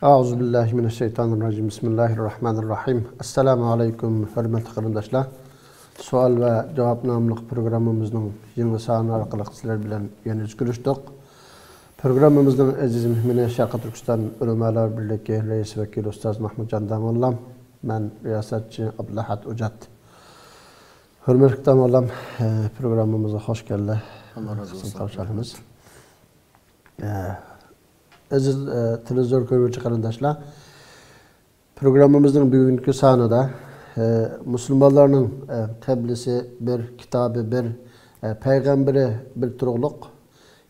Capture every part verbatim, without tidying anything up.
أعوذ بالله من الشيطان الرجيم. بسم الله الرحمن الرحيم. ئەسسالامۇ ئەلەيكۇم، ھۆرمەتلىك قېرىنداشلار. سوئال ۋە جاۋاب ناملىق پروگراممىمىزنىڭ يېڭى سانى ئارقىلىق سىلەر بىلەن يەنە يۈز كۆرۈشتۇق. پروگراممىمىزنىڭ ئەزىز مېھمىنى شەرقىي تۈركىستان ئۆلىمالار بىرلىكى رەئىس ۋەكىلى ئۇستاز مەھمۇتجان داموللام، مەن رىياسەتچى ئابدۇلئەھەد ئوجات. ھۆرمەتلىك داموللام، ئە، پروگراممىمىزغا خوش كەلدى. ئاللا رازى بولسۇن. قارشى ئالىمىز. ئە، ئەزىز، ئە، تېلېۋىزور كۆرگۈچى قېرىنداشلار، پروگراممىمىزنىڭ بۈگۈنكى سانىدا، ئە، مۇسۇلمانلارنىڭ، ئە، قىبلىسى بىر، كىتابى بىر، ئە، پەيغەمبىرى بىر تۇرۇقلۇق،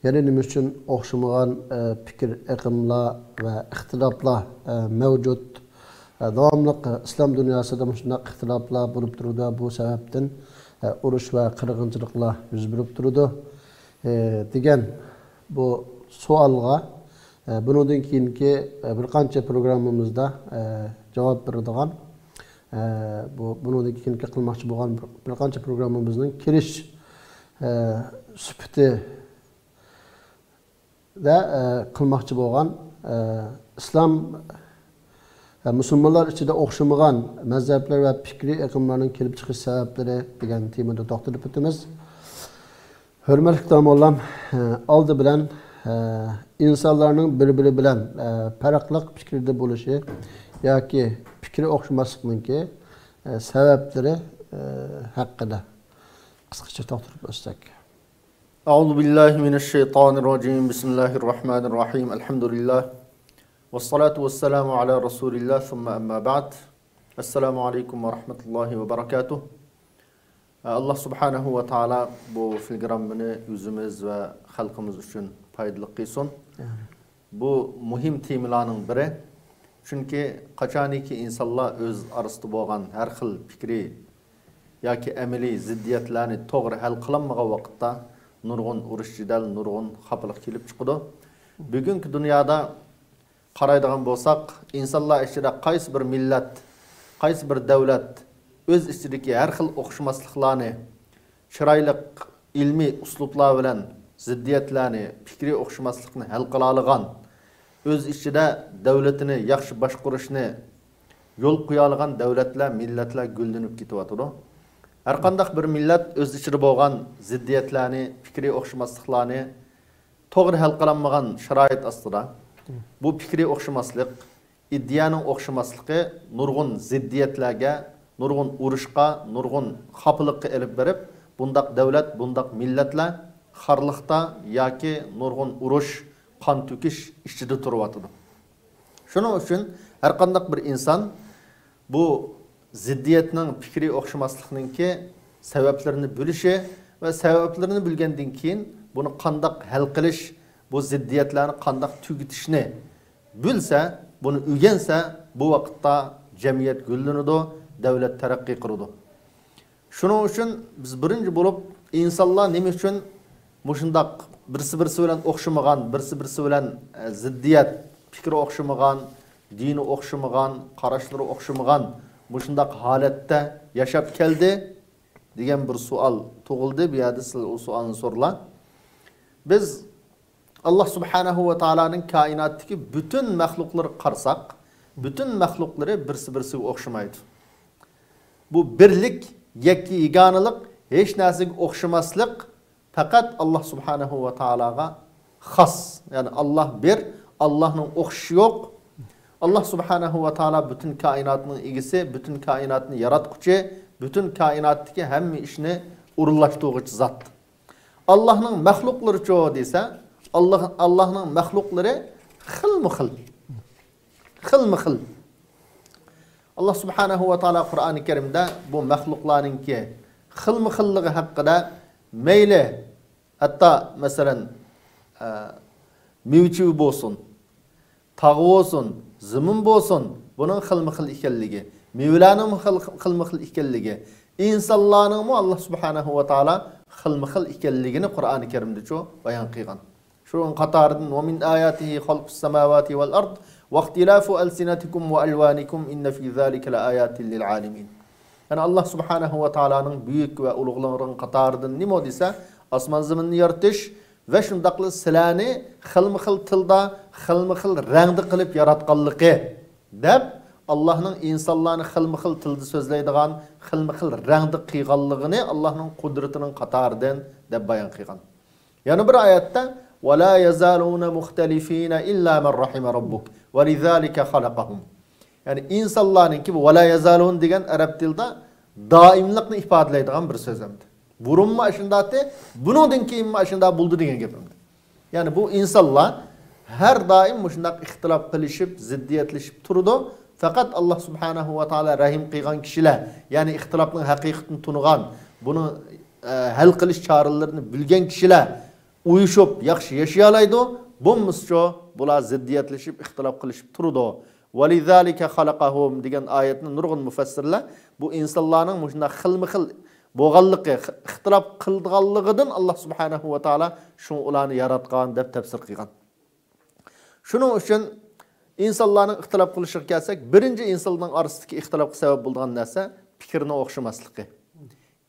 يەنە نېمە ئۈچۈن ئوخشىمىغان، ئە، پىكىر ئېقىملار ۋە ئىختىلاپلار، ئە، مەۋجۇت؟ ئە، داۋاملىق، ئە، ئىسلام دۇنياسىدا مۇشۇنداق ئىختىلاپلار بولۇپ تۇرىدۇ. بۇ سەۋەبتىن، ئە، ئۇرۇش ۋە قىرغىنچىلىقلار يۈز بېرىپ تۇرىدۇ، ئە، دېگەن بۇ سوئالغا، ئە، بۇنىڭدىن كېيىنكى، ئە، بىر قانچە پروگراممىمىزدا، ئە، جاۋاب بېرىدىغان، ئە، بۇ، بۇنىڭدىن كېيىنكى قىلماقچى بولغان بىر، بىر قانچە پروگراممىمىزنىڭ كىرىش، ئە، سۈپىتى، ۋە، ئە، قىلماقچى بولغان، ئە، ئىسلام، ئە، مۇسۇلمانلار ئىچىدە ئوخشىمىغان مەزھەپلەر ۋە پىكرىي ئېقىملارنىڭ كېلىپ چىقىش سەۋەبلىرى دېگەن تېمىدا توختىلىپ ئۆتىمىز. ھۆرمەتلىك داموللام، ئە، ئالدى بىلەن، ئە، ئىنسانلارنىڭ بىر-بىرى بىلەن، ئە، پەرقلىق پىكىردە بولۇشى ياكى پىكرى ئوخشىماسلىقنىڭكى، ئە، سەۋەبلىرى، ئە، ھەققىدە قىسقىچە توختىلىپ ئۆتسەك. أعوذ بالله من الشيطان الرجيم. بسم الله الرحمن الرحيم. الحمد لله. والصلاة والسلام على رسول الله. ثم أما بعد. السلام عليكم ورحمة الله وبركاته. ئاللا سۇبھانەھۇ ۋە تائالا بۇ فىلگراممىنى ئۆزىمىز ۋە خەلقىمىز ئۈچۈن پايدىلىق قىلسۇن. ئامىن. بۇ مۇھىم تېمىلارنىڭ بىرى. چۈنكى قاچانكى ئىنسانلار ئۆز ئارىسىدا بولغان ھەر خىل پىكرىي ياكى ئەمەلىي زىددىيەتلەرنى توغرا ھەل قىلالمىغان ۋاقىتتا نۇرغۇن ئۇرۇش-جېدەل، نۇرغۇن خاپىلىق كېلىپ چىقىدۇ. بۈگۈنكى دۇنيادا قارايدىغان بولساق، ئىنسانلار ئىچىدە قايسى بىر مىللەت، قايسى بىر دۆلەت ئۆز ئىچىدىكى ھەر خىل ئوخشىماسلىقلارنى چىرايلىق ئىلمىي ئۇسلۇبلار بىلەن زىددىيەتلەرنى، پىكرىي ئوخشىماسلىقنى ھەل قىلالىغان، ئۆز ئىچىدە دۆلىتىنى ياخشى باشقۇرۇشنى يول قويالىغان دۆلەتلەر، مىللەتلەر گۈللىنىپ كېتىۋاتىدۇ. ھەرقانداق بىر مىللەت ئۆز ئىچىدە بولغان زىددىيەتلەرنى، پىكرىي ئوخشىماسلىقلارنى توغرا ھەل قىلالمىغان شارائىت ئاستىدا، بۇ پىكرىي ئوخشىماسلىق، ئىدىيەنىڭ ئوخشىماسلىقى نۇرغۇن زىددىيەتلەرگە، نۇرغۇن ئۇرۇشقا، نۇرغۇن خاپىلىققا ئېلىپ بېرىپ، بۇنداق دۆلەت، بۇنداق مىللەتلەر خارلىقتا ياكى نۇرغۇن ئۇرۇش، قان تۆكۈش ئىچىدە تۇرۇۋاتىدۇ. شۇنىڭ ئۈچۈن ھەرقانداق بىر ئىنسان بۇ زىددىيەتنىڭ، پىكرىي ئوخشىماسلىقنىڭكى سەۋەبلىرىنى بىلىشى ۋە سەۋەبلىرىنى بىلگەندىن كېيىن بۇنى قانداق ھەل قىلىش، بۇ زىددىيەتلەرنى قانداق تۈگىتىشنى بىلسە، بۇنى ئۆگەنسە، بۇ ۋاقىتتا جەمئىيەت گۈللىنىدۇ، دۆلەت تەرەققىي قىلىدۇ. شۇنىڭ ئۈچۈن بىز بىرىنچى بولۇپ، ئىنسانلار نېمە ئۈچۈن مۇشۇنداق بىرسى-بىرسى بىلەن ئوخشىمىغان، بىرسى-بىرسى بىلەن، ئە، زىددىيەت، پىكرى ئوخشىمىغان، دىنى ئوخشىمىغان، قاراشلىرى ئوخشىمىغان مۇشۇنداق ھالەتتە ياشاپ كەلدى دېگەن بىر سوئال تۇغۇلدى. بۇ يەردە سىلەر ئۇ سوئالنى سورىلا. بىز ئاللا سۇبھانەھۇ ۋە تائالانىڭ كائىناتتىكى پۈتۈن مەخلۇقلىرىغا قارىساق، پۈتۈن مەخلۇقلىرى بىرسى-بىرسىگە ئوخشىمايدۇ. بۇ بىرلىك، يەككە يېگانىلىق، ھېچ نەرسىگە ئوخشىماسلىق پەقەت ئاللا سۇبھانەھۇ ۋە تائالاغا خاس. يەنى ئاللا بىر، ئاللانىڭ ئوخشىشى يوق. ئاللا سۇبھانەھۇ ۋە تائالا پۈتۈن كائىناتنىڭ ئىگىسى، پۈتۈن كائىناتنى ياراتقۇچى، پۈتۈن كائىناتتىكى ھەممە ئىشنى ئورۇنلاشتۇرغۇچى زات. ئاللانىڭ مەخلۇقلىرىچۇ دېسە، ئاللا، ئاللانىڭ مەخلۇقلىرى خىلمۇ خىل. خىلمۇ خىل. ئاللا سۇبھانەھۇ ۋە تائالا قۇرئانى كەرىمدە بۇ مەخلۇقلارنىڭكى خىلمۇ خىللىقى ھەققىدە، مەيلى، ھەتتا، مەسىلەن، ئە، مېۋە-چېۋە بولسۇن، تاغ بولسۇن، زېمىن بولسۇن، بۇنىڭ خىلمۇ خىل ئىكەنلىكى، مېۋىلەرنىڭمۇ خىل، خىلمۇ خىل ئىكەنلىكى، ئىنسانلارنىڭمۇ ئاللا سۇبھانەھۇ ۋە تائالا خىلمۇ خىل ئىكەنلىكىنى قۇرئانى كەرىمدىچۇ بايان قىلغان. شۇنىڭ قاتارىدىن، ومن آياته خلق السماوات والأرض واختلاف ألسنتكم وألوانكم إن في ذلك لآيات للعالمين. يەنى ئاللا سۇبھانەھۇ ۋە تائالانىڭ بۈيۈك ۋە ئۇلۇغلىقىنىڭ قاتارىدىن نېمە دېسە، ئاسمان زېمىننى يارىتىش، ۋە شۇنداقلا سىلەرنى خىلمۇ خىل تىلدا، خىلمۇ خىل رەڭدە قىلىپ ياراتقانلىقى، دەپ، ئاللاھنىڭ ئىنسانلارنى خىلمۇ خىل تىلدا سۆزلەيدىغان، خىلمۇ خىل رەڭدە قىلغانلىقىنى ئاللاھنىڭ قۇدرىتىنىڭ قاتارىدىن، دەپ بايان قىلغان. يەنە بىر ئايەتتە، «ولا يزالون مختلفين إلا من رحم ربك ولذلك خلقهم.» يەنى ئىنسانلارنىڭكى، «ۋلا يزالون» دېگەن ئەرەب تىلىدا دائىملىقنى ئىپادىلەيدىغان بىر سۆز ئەمدى. بۇرۇنمۇ ئاشۇنداقتى، بۇنىڭدىن كېيىنمۇ ئاشۇنداق بولىدۇ دېگەن گەپ ئەمدى. يەنى بۇ ئىنسانلار ھەر دائىم مۇشۇنداق ئىختىلاپ قىلىشىپ، زىددىيەتلىشىپ تۇرىدۇ. پەقەت ئاللا سۇبھانەھۇ ۋە تائالا رەھىم قىلغان كىشىلەر، يەنى ئىختىلاپنىڭ ھەقىقىتىنى تونۇغان، بۇنى، ئە، ھەل قىلىش چارىلىرىنى بىلگەن كىشىلەر ئۇيۇشۇپ ياخشى ياشىيالايدۇ. بولمىسىچۇ، بۇلار زىددىيەتلىشىپ، ئىختىلاپ قىلىشىپ تۇرىدۇ. «ولذلك خلقهم» دېگەن ئايەتنى نۇرغۇن مۇفەسسىرلەر بۇ ئىنسانلارنىڭ مۇشۇنداق خىلمۇ خىل بولغانلىقى، ئىختىلاپ قىلىدىغانلىقىدىن ئاللا سۇبھانەھۇ ۋە تائالا شۇڭا ئۇلارنى ياراتقان دەپ تەپسىر قىلغان. شۇنىڭ ئۈچۈن ئىنسانلارنىڭ ئىختىلاپ قىلىشىغا كەلسەك، بىرىنچى ئىنسانلارنىڭ ئارىسىدىكى ئىختىلاپقا سەۋەب بولىدىغان نەرسە پىكرىنىڭ ئوخشىماسلىقى،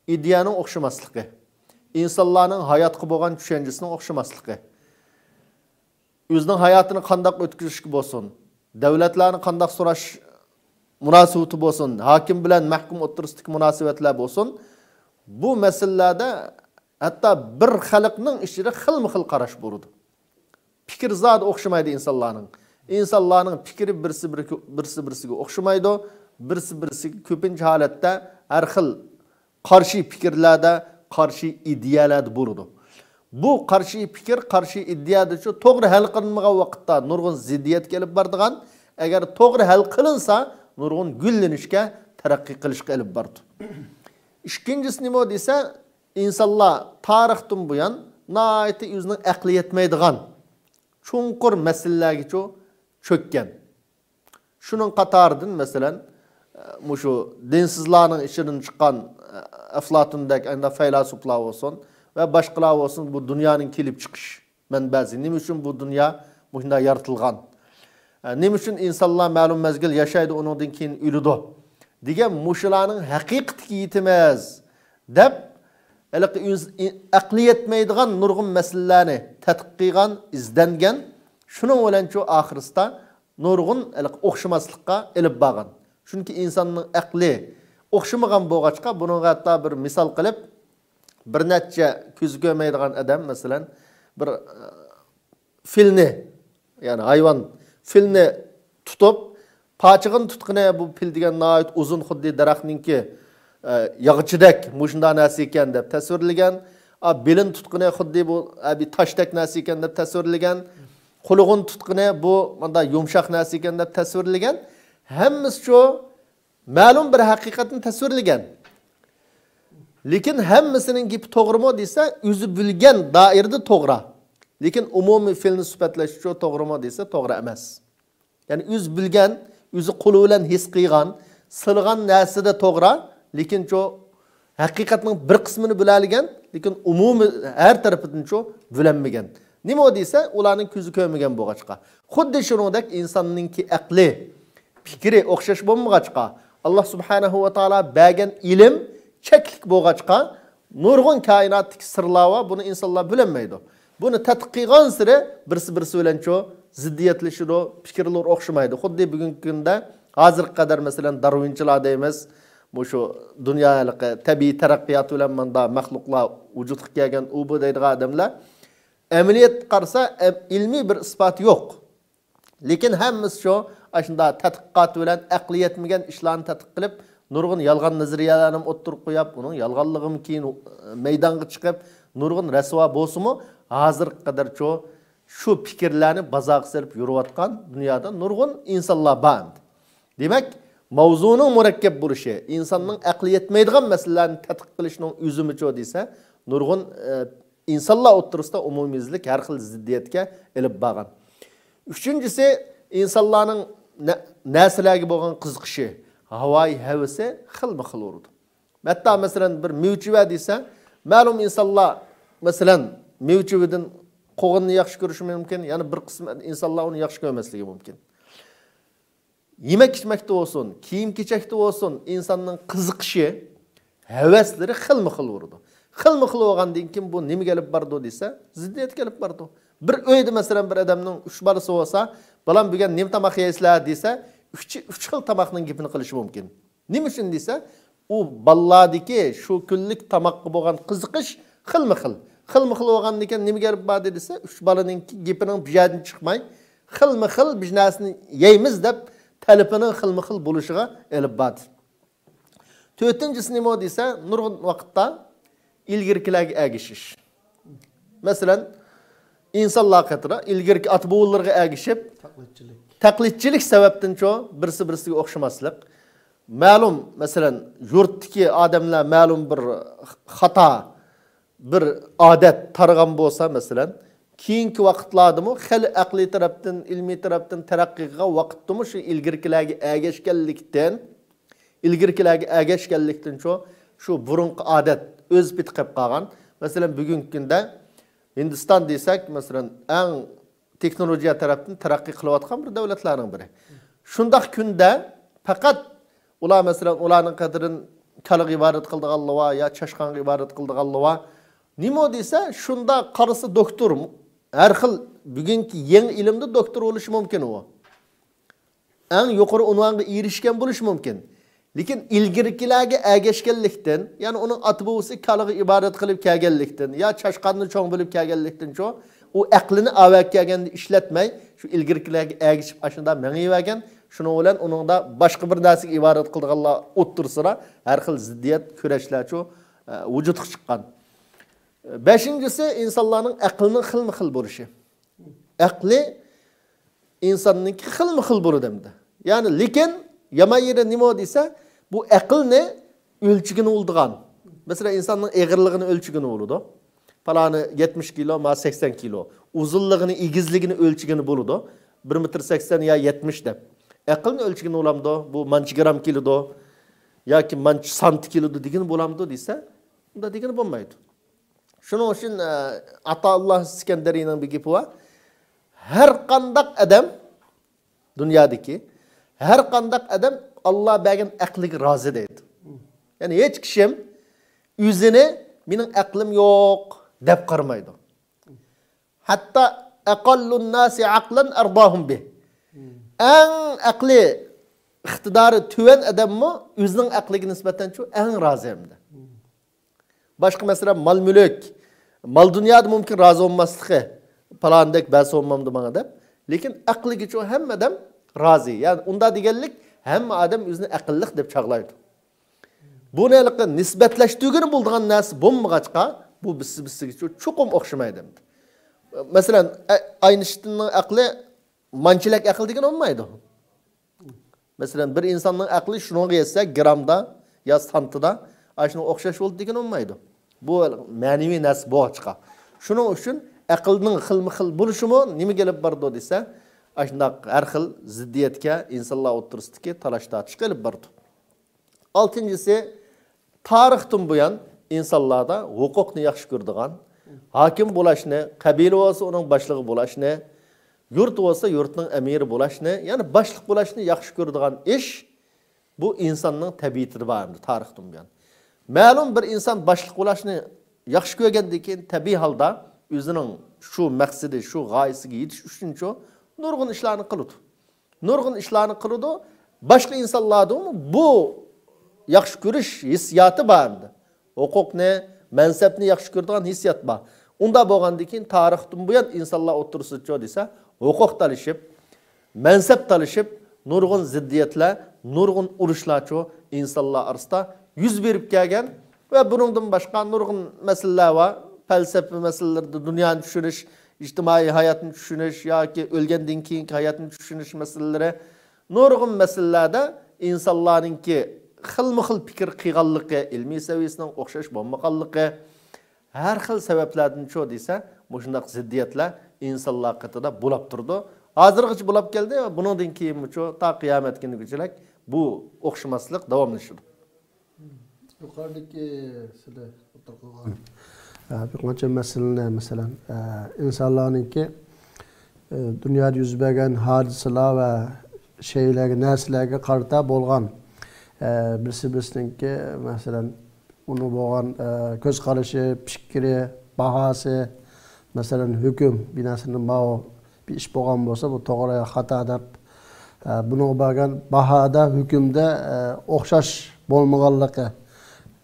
ئىدىيەنىڭ ئوخشىماسلىقى، ئىنسانلارنىڭ ھاياتقا بولغان چۈشەنچىسىنىڭ ئوخشىماسلىقى، ئۆزىنىڭ ھاياتىنى قانداق ئۆتكۈزۈشكە بولسۇن، دۆلەتلەرنى قانداق سوراش مۇناسىۋىتى بولسۇن، ھاكىم بىلەن مەھكۇم ئوتتۇرىسىدىكى مۇناسىۋەتلەر بولسۇن، بۇ مەسىلىلەردە ھەتتا بىر خەلقنىڭ ئىچىدە خىلمۇ خىل قاراش بولىدۇ. پىكىر زادى ئوخشىمايدۇ ئىنسانلارنىڭ. ئىنسانلارنىڭ پىكرى بىرسى بىرىگە، بىرسى بىرسىگە ئوخشىمايدۇ. بىرسى بىرسىگە كۆپىنچە ھالەتتە ھەر خىل قارشى پىكىرلەردە، قارشى ئىدىيەلەردە بولىدۇ. بۇ قارشى پىكىر، قارشى ئىدىيەدىچۇ توغرا ھەل قىلىنمىغان ۋاقىتتا نۇرغۇن زىددىيەتكە ئېلىپ بارىدىغان، ئەگەر توغرا ھەل قىلىنسا، نۇرغۇن گۈللىنىشكە، تەرەققىي قىلىشقا ئېلىپ بارىدۇ. ئىككىنچىسى نېمە دېسە، ئىنسانلار تارىختىن بۇيان ناھايىتى ئۆزىنىڭ ئەقلى يەتمەيدىغان چوڭقۇر مەسىلىلەرگىچۇ چۆككەن. شۇنىڭ قاتارىدىن، مەسىلەن، مۇشۇ دىنسىزلارنىڭ ئىچىدىن چىققان ئەفلاتۇندەك ئانداق فەيلاسوپلار بولسۇن ۋە باشقىلار بولسۇن، بۇ دۇنيانىڭ كېلىپ چىقىش مەنبەسى، نېمە ئۈچۈن بۇ دۇنيا مۇشۇنداق يارىتىلغان، نېمە ئۈچۈن ئىنسانلار مەلۇم مەزگىل ياشايدۇ، ئۇنىڭدىن كېيىن ئۆلىدۇ دېگەن مۇشۇلارنىڭ ھەقىقىتىگە يېتىمىز دەپ، ھېلىقى ئۆز-، ئەقلى يەتمەيدىغان نۇرغۇن مەسىلىلەرنى تەتقىق قىلغان، ئىزدەنگەن، شۇنىڭ بىلەنچۇ ئاخىرسىدا نۇرغۇن ھېلىقى ئوخشىماسلىققا ئېلىپ بارغان. چۈنكى ئىنساننىڭ ئەقلى ئوخشىمىغان بولغاچقا، بۇنىڭغا ھەتتا بىر مىسال قىلىپ، بىر نەچچە كۆزى كۆرمەيدىغان ئادەم، مەسىلەن، بىر، ئە، فىلنى، يەنى ھايۋان، فىلنى تۇتۇپ، پاچىقىنى تۇتقىنى، بۇ پىل دېگەن ناھايىتى ئۇزۇن، خۇددى دەرەخنىڭكى، ئە، ياغىچىدەك، مۇشۇنداق نەرسە ئىكەن دەپ تەسۋىرلىگەن. ئا، بېلىنى تۇتقىنى خۇددى بۇ، ئە، بىر تاشتەك نەرسە ئىكەن دەپ تەسۋىرلىگەن. قۇلىقىنى تۇتقىنى بۇ مۇنداق يۇمشاق نەرسە ئىكەن دەپ تەسۋىرلىگەن. ھەممىسىچۇ مەلۇم بىر ھەقىقەتنى تەسۋىرلىگەن. لېكىن ھەممىسىنىڭ گېپى توغرىمۇ دېسە، ئۆزى بىلگەن دائىرىدە توغرا. لېكىن ئومۇمىي فىلنى سۈپەتلەشچۇ توغرىمۇ دېسە، توغرا ئەمەس. يەنى ئۆزى بىلگەن، ئۆزى قولى بىلەن ھېس قىلغان، سىلىغان نەرسىدە توغرا، لېكىنچۇ ھەقىقەتنىڭ بىر قىسمىنى بىلەلىگەن، لېكىن ئومۇمىي ھەر تەرىپىدىنچۇ بىلەلمىگەن. نېمە دېسە، ئۇلارنىڭ كۆزى كۆرمىگەن بولغاچقا. خۇددى شۇنىڭدەك ئىنساننىڭكى ئەقلى، پىكرى ئوخشاش بولمىغاچقا، ئاللا سۇبھانەھۇ ۋە تائالا بەرگەن ئىلىم چەكلىك بولغاچقا، نۇرغۇن كائىناتتىكى سىرلار بار، بۇنى ئىنسانلار بىلەلمەيدۇ. بۇنى تەتقىق قىلغانسېرى بىرسى بىرسى بىلەنچۇ زىددىيەتلىشىدۇ، پىكىرلىرى ئوخشىمايدۇ. خۇددى بۈگۈنكى كۈندە ھازىرغا قەدەر، مەسىلەن، دارۋىنچىلار دەيمىز، مۇشۇ دۇنيا ھېلىقى تەبىئىي تەرەققىيات بىلەن ماندا مەخلۇقلار ۋۇجۇدقا كەلگەن، ئۇ بۇ دەيدىغان ئادەملەر ئەمەلىيەتتە قارىسا، ئە-، ئىلمىي بىر ئىسپاتى يوق. لېكىن ھەممىسى شۇ، ئاشۇنداق تەتقىقات بىلەن ئەقلى يەتمىگەن ئىشلارنى تەتقىق قىلىپ، نۇرغۇن يالغان نەزەرىيەلەرنى ئوتتۇرىغا قويۇپ، ئۇنىڭ يالغانلىقىمۇ كېيىن مەيدانغا چىقىپ، نۇرغۇن رەسۋا بولسىمۇ، ھازىرغا قەدەرچۇ شۇ پىكىرلەرنى بازارغا سېلىپ يۈرۈۋاتقان دۇنيادا نۇرغۇن ئىنسانلار بار ئەمدى. دېمەك، ماۋزۇنىڭ مۇرەككەپ بولۇشى، ئىنساننىڭ ئەقلى يەتمەيدىغان مەسىلىلەرنى تەتقىق قىلىشنىڭ ئۆزىمىچۇ دېسە، نۇرغۇن، ئە، ئىنسانلار ئوتتۇرىسىدا ئومۇميۈزلۈك ھەر خىل زىددىيەتكە ئېلىپ بارغان. ئۈچىنچىسى، ئىنسانلارنىڭ نە-، نەرسىلەرگە بولغان قىزىقىشى، ھاۋايى ھەۋىسى خىلمۇ خىل بولىدۇ. ھەتتا، مەسىلەن، بىر مېۋە-چېۋە دېسە، مەلۇم ئىنسانلار، مەسىلەن، مېۋە-چېۋىدىن قوغۇننى ياخشى كۆرۈشى مۇمكىن، يەنە بىر قىسىم ئىنسانلار ئۇنى ياخشى كۆرمەسلىكى مۇمكىن. يېمەك-ئىچمەكتە بولسۇن، كىيىم-كېچەكتە بولسۇن، ئىنساننىڭ قىزىقىشى، ھەۋەسلىرى خىلمۇ خىل بولىدۇ. خىلمۇ خىل بولغاندىن كېيىن بۇ نېمىگە ئېلىپ بارىدۇ دېسە، زىددىيەتكە ئېلىپ بارىدۇ. بىر ئۆيدە، مەسىلەن، بىر ئادەمنىڭ ئۈچ بالىسى بولسا، بالام، بۈگۈن نېمە تاماق يەيسىلەر دېسە، ئۈچى ئۈچ خىل تاماقنىڭ گېپىنى قىلىشى مۇمكىن. نېمە ئۈچۈن دېسە، ئۇ بالىلاردىكى شۇ كۈنلۈك تاماققا بولغان قىزىقىش خىلمۇ خىل. خىلمۇ خىل بولغاندىكىن نېمە گەپ بار دېسە، ئۈچ بالىنىڭكى گېپىنىڭ بىر يەردىن چىقماي، خىلمۇ خىل بىر نەرسىنى يەيمىز دەپ تەلىپىنىڭ خىلمۇ خىل بولۇشىغا ئېلىپ بارىدۇ. تۆتىنچىسى نېمە دېسە، نۇرغۇن ۋاقىتتا ئىلگىرىكىلەرگە ئەگىشىش. مەسىلەن، ئىنسانلار قېتىدا ئىلگىرىكى ئاتا-بوۋىلىرىغا ئەگىشىپ، تەقلىدچىلىك. تەقلىدچىلىك سەۋەبتىنچۇ، بىرسى بىرسىگە ئوخشىماسلىق. مەلۇم، مەسىلەن، يۇرتتىكى ئادەملەر مەلۇم بىر خاتا، بىر ئادەت تارىغان بولسا، مەسىلەن، كېيىنكى ۋاقىتلاردىمۇ خېلى ئەقلىي تەرەپتىن، ئىلمىي تەرەپتىن تەرەققىي قىلغان ۋاقىتتىمۇ شۇ ئىلگىرىكىلەرگە ئەگەشكەنلىكتىن، ئىلگىرىكىلەرگە ئەگەشكەنلىكتىنچۇ، شۇ بۇرۇنقى ئادەت ئۆز پېتى قېلىپ قالغان. مەسىلەن، بۈگۈنكى كۈندە ھىندىستان دېسەك، مەسىلەن، ئەڭ تېخنولوگىيە تەرەپتىن تەرەققىي قىلىۋاتقان بىر دۆلەتلەرنىڭ بىرى. شۇنداق كۈندە پەقەت ئۇلار، مەسىلەن، ئۇلارنىڭ قەدرىن كالىغا ئىبادەت قىلىدىغانلىرى بار يا چاشقانغا ئىبادەت قىلىدىغانلىرى بار. نېمە دېسە، شۇنداق قارىسا، دوختۇر، ھەر خىل بۈگۈنكى يېڭى ئىلىمدە دوختۇر بولۇشى مۇمكىن ئۇ. ئەڭ يۇقىرى ئۇنۋانغا ئېرىشكەن بولۇشى مۇمكىن. لېكىن ئىلگىرىكىلەرگە ئەگەشكەنلىكتىن، يەنى ئۇنىڭ ئاتا-بوۋىسى كالىغا ئىبادەت قىلىپ كەلگەنلىكتىن، يا چاشقاننى چوڭ بىلىپ كەلگەنلىكتىنچۇ، ئۇ ئەقلىنى ئاۋەت كەلگەندە ئىشلەتمەي، شۇ ئىلگىرىكىلەرگە ئەگىشىپ ئاشۇنداق مېڭىۋەرگەن. شۇنىڭ بىلەن ئۇنىڭدا باشقا بىر نەرسىگە ئىبادەت قىلىدىغانلار ئوتتۇرىسىدا ھەر خىل زىددىيەت، كۈرەشلەرچۇ، ئە، ۋۇجۇدقا چىققان. بەشىنچىسى، ئىنسانلارنىڭ ئەقلىنىڭ خىلمۇ خىل بولۇشى. ئەقلى ئىنساننىڭكى خىلمۇ خىل بولىدۇ ئەمدى. يەنى، لېكىن يامان يېرى نېمە دېسە، بۇ ئەقىلنى ئۆلچىگىنى بولىدىغان. مەسىلەن، ئىنساننىڭ ئېغىرلىقىنى ئۆلچىگىنى بولىدۇ. پالانى يەتمىش كىلو، ما سەكسەن كىلو. ئۇزۇنلۇقىنى، ئېگىزلىكىنى ئۆلچىگىنى بولىدۇ. بىر مېتىر سەكسەن يا يەتمىش دەپ. ئەقىلنى ئۆلچىگىنى بولامدۇ؟ بۇ مانچە گرام كېلىدۇ ياكى مانچە سانتى كېلىدۇ دېگىنى بولامدۇ دېسە، ئۇنداق دېگىنى بولمايدۇ. شۇنىڭ ئۈچۈن، ئە، ئاتائۇللا ئىسكەندەرىينىڭ بىر گېپى بار. ھەر قانداق ئادەم، دۇنيادىكى ھەر قانداق ئادەم ئاللا بەرگەن ئەقلىگە رازى دەيدۇ. يەنى ھېچ كىشىم ئۆزىنى مېنىڭ ئەقلىم يوق دەپ قارىمايدۇ. ھەتتا ئەقەللۇن ناسى ئەقلەن ئەرداھۇم بىھ. ئەڭ ئەقلى ئىقتىدارى تۆۋەن ئادەممۇ ئۆزىنىڭ ئەقلىگە نىسبەتەن شۇ ئەڭ رازى ئەمدى. باشقا مەسىلەن، مال-مۈلۈك، مال-دۇنيادا مۇمكىن رازى بولماسلىقى، پالانىدەك بەرسە بولمامدۇ ماڭا دەپ. لېكىن ئەقلىگىچۇ ھەممە ئادەم رازى. يەنى ئۇنداق دېگەنلىك ھەممە ئادەم ئۆزىنى ئەقىللىق دەپ چاغلايدۇ. بۇنى ھېلىقى نىسبەتلەشتۈرگىلى بولىدىغان نەرسە بولمىغاچقا، بۇ بىرسى-بىرسىگىچۇ چوقۇم ئوخشىمايدۇ ئەمدى. مەسىلەن، ئە-، ئاينىشتىننىڭ ئەقلى مانچىلەك ئەقىل دېگىنى بولمايدۇ. مەسىلەن، بىر ئىنساننىڭ ئەقلى شۇنىڭغا يەتسە، گرامدا يا سانتىدا، ئاشۇنىڭغا ئوخشاش بولدى دېگىنى بولمايدۇ. بۇ مەنىۋى نەرسە بولغاچقا. شۇنىڭ ئۈچۈن ئەقىلنىڭ خىلمۇ خىل بولۇشىمۇ نېمىگە ئېلىپ بارىدۇ دېسە، ئاشۇنداق ھەر خىل زىددىيەتكە، ئىنسانلار ئوتتۇرىسىدىكى تالاش-تارتىشقا ئېلىپ بارىدۇ. ئالتىنچىسى، تارىختىن بۇيان ئىنسانلاردا ھوقۇقنى ياخشى كۆرىدىغان، ھاكىم بولاشنى، قەبىلە بولسا ئۇنىڭ باشلىقى بولاشنى، يۇرت بولسا يۇرتنىڭ ئەمىرى بولاشنى، يەنى باشلىق بولاشنى ياخشى كۆرىدىغان ئىش، بۇ ئىنساننىڭ تەبىئىتىدە بار ئەمدى تارىختىن بۇيان. مەلۇم بىر ئىنسان باشلىق بولاشنى ياخشى كۆرگەندىن كېيىن، تەبىئىي ھالدا ئۆزىنىڭ شۇ مەقسىتى، شۇ غايىسىگە يېتىش ئۈچۈنچۇ نۇرغۇن ئىشلارنى قىلىدۇ. نۇرغۇن ئىشلارنى قىلىدۇ. باشقا ئىنسانلاردىمۇ بۇ ياخشى كۆرۈش ھېسسىياتى بار ئەمدى. ھوقۇقنى، مەنسەپنى ياخشى كۆرىدىغان ھېسسىيات بار. ئۇنداق بولغاندىن كېيىن تارىختىن بۇيان ئىنسانلار ئوتتۇرىسىدىچۇ دېسە، ھوقۇق تالىشىپ، مەنسەپ تالىشىپ، نۇرغۇن زىددىيەتلەر، نۇرغۇن ئۇرۇشلارچۇ ئىنسانلار ئارىسىدا يۈز بېرىپ كەلگەن ۋە بۇنىڭدىن باشقا نۇرغۇن مەسىلىلەر بار. پەلسەپە مەسىلىلىرىدە دۇنيانى چۈشىنىش، ئىجتىمائىي ھاياتنى چۈشىنىش ياكى ئۆلگەندىن كېيىنكى ھاياتنى چۈشىنىش مەسىلىلىرى، نۇرغۇن مەسىلىلەردە ئىنسانلارنىڭكى خىلمۇ خىل پىكىر قىلغانلىقى، ئىلمىي سەۋىيەسىنىڭ ئوخشاش بولمىغانلىقى، ھەر خىل سەۋەبلەردىنچۇ دېسە، مۇشۇنداق زىددىيەتلەر ئىنسانلار قېتىدا بولاپ تۇرىدۇ. ھازىرغىچە بولاپ كەلدى، بۇنىڭدىن كېيىنمۇچۇ تا قىيامەت كۈنىگىچىلىك بۇ ئوخشىماسلىق داۋاملىشىدۇ. يۇقىرىدىكى سىلەر ئوتتۇرىغا قويغان، ئە، بىر قانچە مەسىلىنى، مەسىلەن، ئە، ئىنسانلارنىڭكى، ئە، دۇنيادا يۈز بەرگەن ھادىسىلەر ۋە شەيئىلەرگە، نەرسىلەرگە قارىتا بولغان، ئە، بىرسى بىرسىنىڭكى، مەسىلەن، ئۇنىڭ بولغان، ئە، كۆز قارىشى، پىكرى، باھاسى، مەسىلەن، ھۆكۈم، بىر نەرسىنى ماۋۇ بىر ئىش بولغان بولسا، بۇ توغرا يا خاتا دەپ، ئە، بۇنىڭغا بەرگەن باھادا، ھۆكۈمدە، ئە، ئوخشاش بولمىغانلىقى،